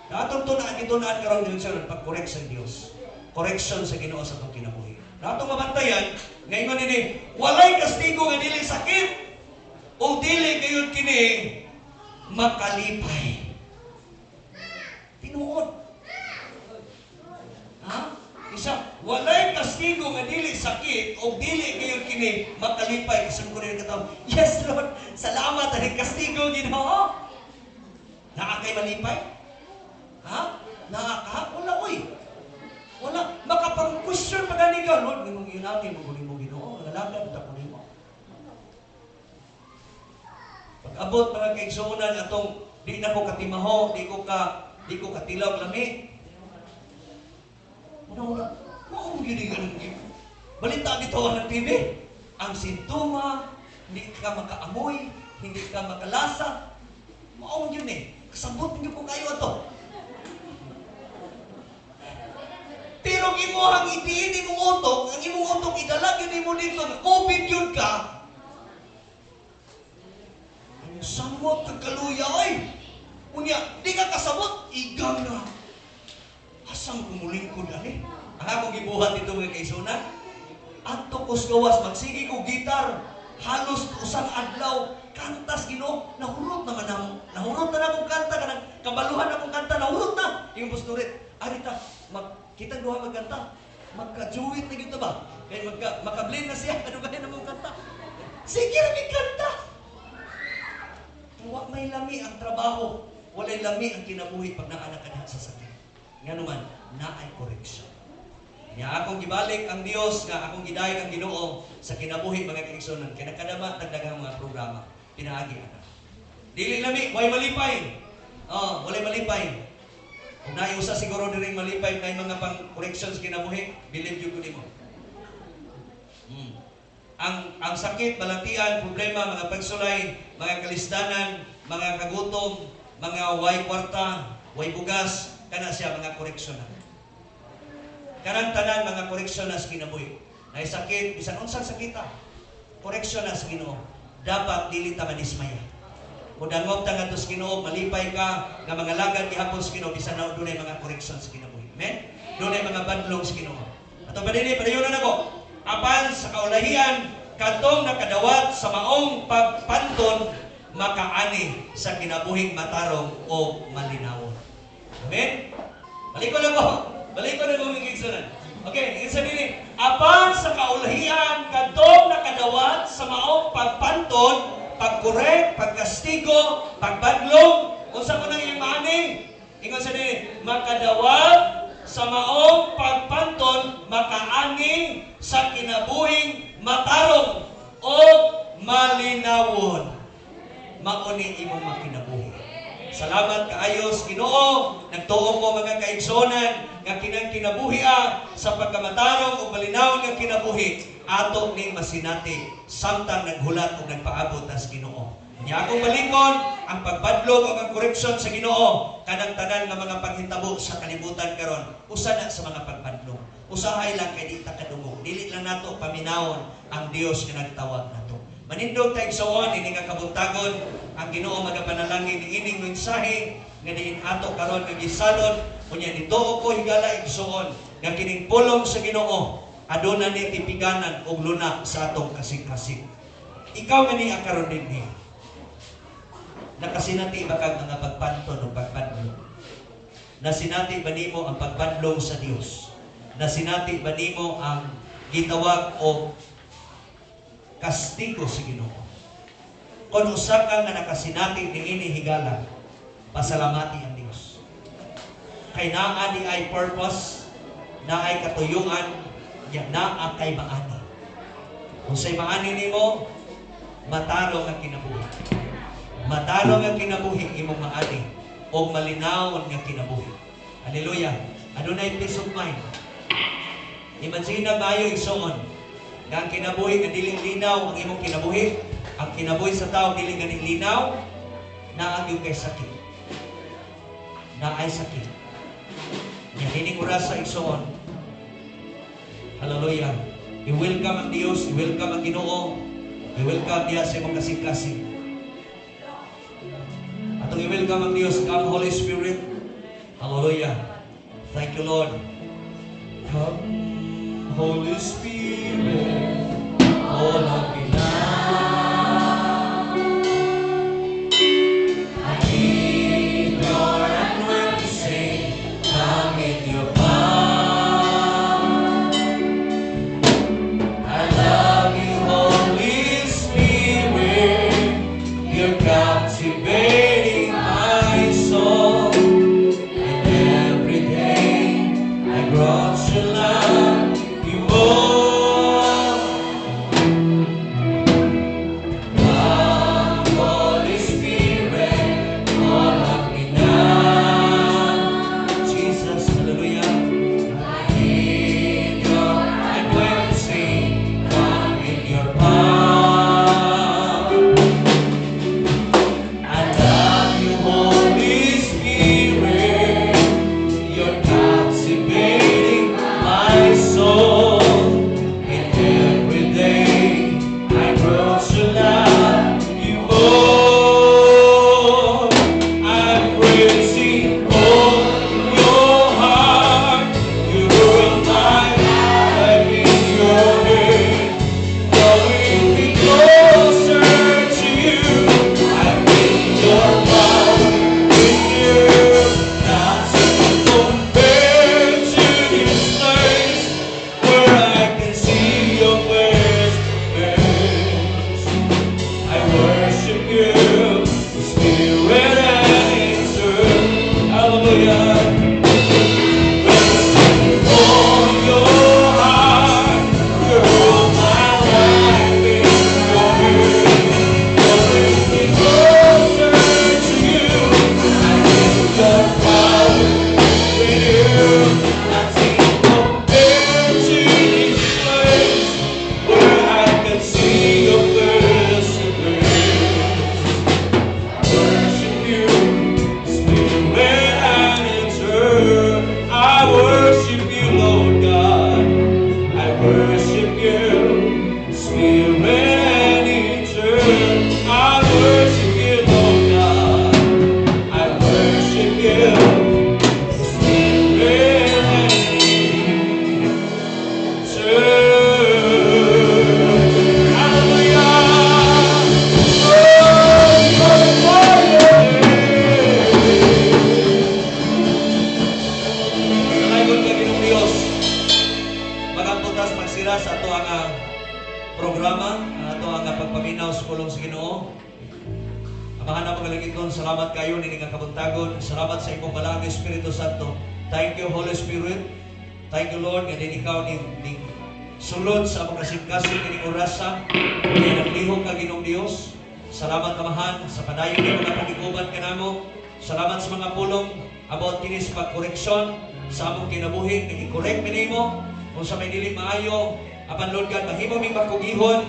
Natong tunaan gitunaan karon kaigsunan pag-correct sa Dios. Correction sa Ginoo sa atong kinabuhi. Natong mabantayan, ngayon nini, walay kastigo nga dili sakit o dili gayud kini makalipay. Tinuod. Ha? Isa, walay kastigo nga dili sakit o dili gayud kini makalipay. Isang ko rin kataw, yes Lord, salamat ang kastigo Ginoo. Naa kay malipay? Ha? Naa ka? Wala oy. Wala. Makapang-question pa gani ka, Lord, nganong inani mo guni mo Ginoo, ngalagad ta ko nimo. Pag-abot mga kaigsuonan atong di na ko katimaho, di ko katilaw lami. Una una, mao gyud ang balita dito ang TV. Ang sintoma, hindi ka makaamoy, hindi ka makalasa. Mao gyud ni. Kasabot gyud ko kayo ato. Pero ang imuhang idiin imong utok, ang imong utok idala gyud nimo dito, COVID gyud ka. Ang samot kag kaluya oy. Unya, di ka kasabot, igang na. Asang kumulingkod ani? Ang akong gibuhat dito mga kaisunan, adto ko sa gawas, magsige ko gitar, halos usang adlaw, kantas Ginoo, nahurot naman na, nahurot na akong kanta, kanang kabaluhan akong kanta, nahurot na. Yung busturit, arita, kitang duha magkanta, magka-duet na gyud ta ba? Kay makablend na siya, kadugayan na mong kanta. Sige ra mi kanta. Wa may lami ang trabaho, walay lami ang kinabuhi pag naa na ka sa sakit. Nga naman, naay correction. Nya akong gibalik ang Dios nga akong gidayeg ang Ginoo sa kinabuhi mga kaigsuonan, kay nakadama tag daghang mga programa pinaagi ana. Dili lami, way malipay. Oh, walay malipay. Kung naay usa siguro diri malipay kay mga pang correction sa kinabuhi, believe jud ko nimo. Ang sakit, balatian, problema, mga pagsulay, mga kalisdanan, mga kagutom, mga way kwarta, way bugas, kana siya mga koreksyon na. Kanang tanan mga koreksyon na sa kinabuhi. Nay sakit, bisan unsang sakita, koreksyon na sa Ginoo. Dapat dili ta madismaya. Kung dangog ta ngadto sa Ginoo, malipay ka nga mga lagad gihapon sa Ginoo bisan na dunay mga koreksyon sa kinabuhi. Amen? Dunay mga badlong sa Ginoo. Ato pa dinhi, padayonon nako. Apan sa kaulahian, kadtong nakadawat sa maong pagpanton, makaani sa kinabuhing matarong o malinawon. Amen? Balik ko na ko. Balik ko na ko, mga igsuonan. Okay, ingon sa dinhi. Apan sa kaulahian, kadtong nakadawat sa maong pagpanton, pagkorek, pagkastigo, pagbadlong, unsa ko nang iyang maani? Ingon sa dinhi, makadawat sa maong pagpanton, makaani sa kinabuhing matarong o malinawon. Mao ni imong makinabuhi. Salamat kaayo sa Ginoo. Nagtuo ko, mga kaigsonan, nga kinang kinabuhi sa pagkamatarong ug malinawon nga kinabuhi ato ning masinati samtang naghulat ug nagpaabot tas Ginoo. Nya akong balikon ang pagbadlong ug ang correction sa Ginoo, kanang tanan nga mga panghitabo sa kalibutan karon, usa na sa mga pagbadlong. Usahay lang kay di ta kadungog. Dili lang nato paminawon ang Dios nga nagtawag nato. Manindog ta, igsoon, ini nga kabuntagon, ang Ginoo magapanalangin niining mensahe nga diin ato karon nga gisalod. Unya nituo ko, higala, igsoon, nga kining pulong sa Ginoo aduna ni tipiganan og luna sa atong kasing-kasing. Ikaw nga niya karon dinhi, nakasinati ba kag mga pagpanton o pagpadlong? Nasinati ba nimo ang pagpadlong sa Dios? Nasinati ba nimo ang gitawag og kastigo sa Ginoo? Kung usa ka nga nakasinati niini, higala, pasalamati ang Dios. Kay naa di ay purpose, naay katuyuan, nya naa kay maani. Unsay maani nimo? Matarong nga kinabuhi. Matarong nga kinabuhi imong maani o malinawon nga kinabuhi. Hallelujah. Adunay peace of mind. Imagine maayo, igsoon, nga ang kinabuhi nga dili linaw ang imong kinabuhi, ang kinabuhi sa tao dili gani linaw, naa gyud kay sakit. Naay sakit. Nya kining oras sa, igsoon. Hallelujah. I-welcome ang Dios, i-welcome ang Ginoo, i-welcome niya sa imong kasing-kasing. Atong i-welcome ang Dios, come Holy Spirit. Hallelujah. Thank you, Lord. Come, Holy Spirit, all of me now. I need your anointing, come in your power. I love you, Holy Spirit. You're captivating my soul. And every day I grow to love you more. ta sa ato ang programa, ang ato ang pagpaminaw sa pulong sa Ginoo. Amahan na mga langiton, salamat kayo nining nga kabuntagon. Salamat sa imong balaang Espiritu Santo. Thank you, Holy Spirit. Thank you, Lord, nga din ikaw ning sulod sa among kasing-kasing kining orasa. Kaya naglihok ka, Ginoong Dios. Salamat, Amahan, sa padayon nimo nga pagiguban kanamo. Salamat sa mga pulong about kini sa pagkoreksyon sa among kinabuhi nga i-correct mi nimo kung sa may dili maayo. Apan, Lord God, mahimo ming makugihon,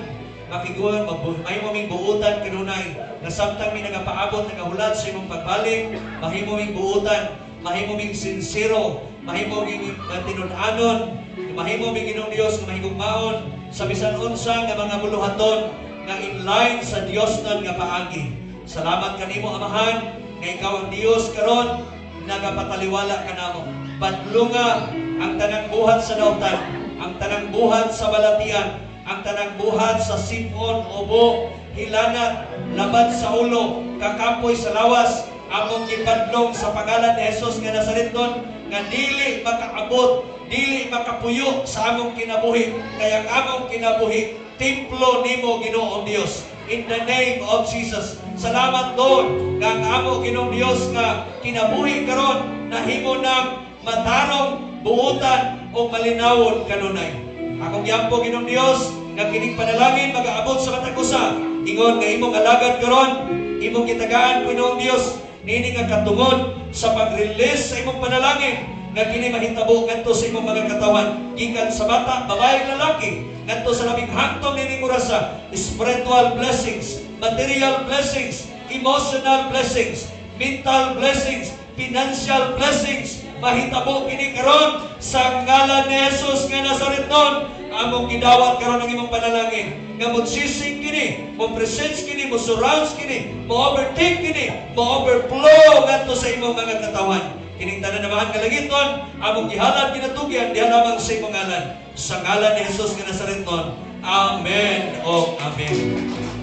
makiguan, mahimo ming buutan kanunay nga samtang mi nagapaabot, nagahulat sa imong pagbalik, mahimo ming buutan, mahimo ming sinsero, mahimo ming tinud-anon, mahimo ming, Ginoong Dios, nga mahigugmaon sa bisan unsa nga mga buluhaton nga in line sa Dios nun nga paagi. Salamat kanimo, Amahan, nga ikaw ang Dios karon nagapataliwala kanamo. Badlunga ang tanang buhat sa dautan, ang tanang buhat sa balatian, ang tanang buhat sa sipon, ubo, hilanat, labad sa ulo, kakapoy sa lawas, among gibadlong sa pangalan ni Jesus nga Nazareton nga dili makaabot, dili makapuyo sa among kinabuhi, kay ang among kinabuhi templo nimo, Ginoong Dios. In the name of Jesus. Salamat, Lord, nga ang amo, Ginoong Dios, nga kinabuhi karon nahimo ng matarong, buutan o malinawon kanunay. Akong giampo, Ginoong Dios, nga kining panalangin magaabot sa matag usa. Ingon nga imong alagad karon, imong gitagaan, Ginoong Dios, nini nga katungod sa pag-release sa imong panalangin nga kini mahitabo ngadto sa imong mga katawan gikan sa bata, babae, lalaki, ngadto sa labing hangtong nining orasa. Spiritual blessings, material blessings, emotional blessings, mental blessings, financial blessings, mahitabo kini karon sa ngalan ni Jesus nga Nazareton. Among gidawat karon ang imong panalangin nga mo-sising kini, mo presence kini, mo surrounds kini, mo overtake kini, mo overflow ngadto sa imong mga katawan. Kining tanan, Amahan nga langiton, among gihalad, ginatugyan diha lamang sa imong ngalan, sa ngalan ni Jesus nga Nazareton. Amen o amen.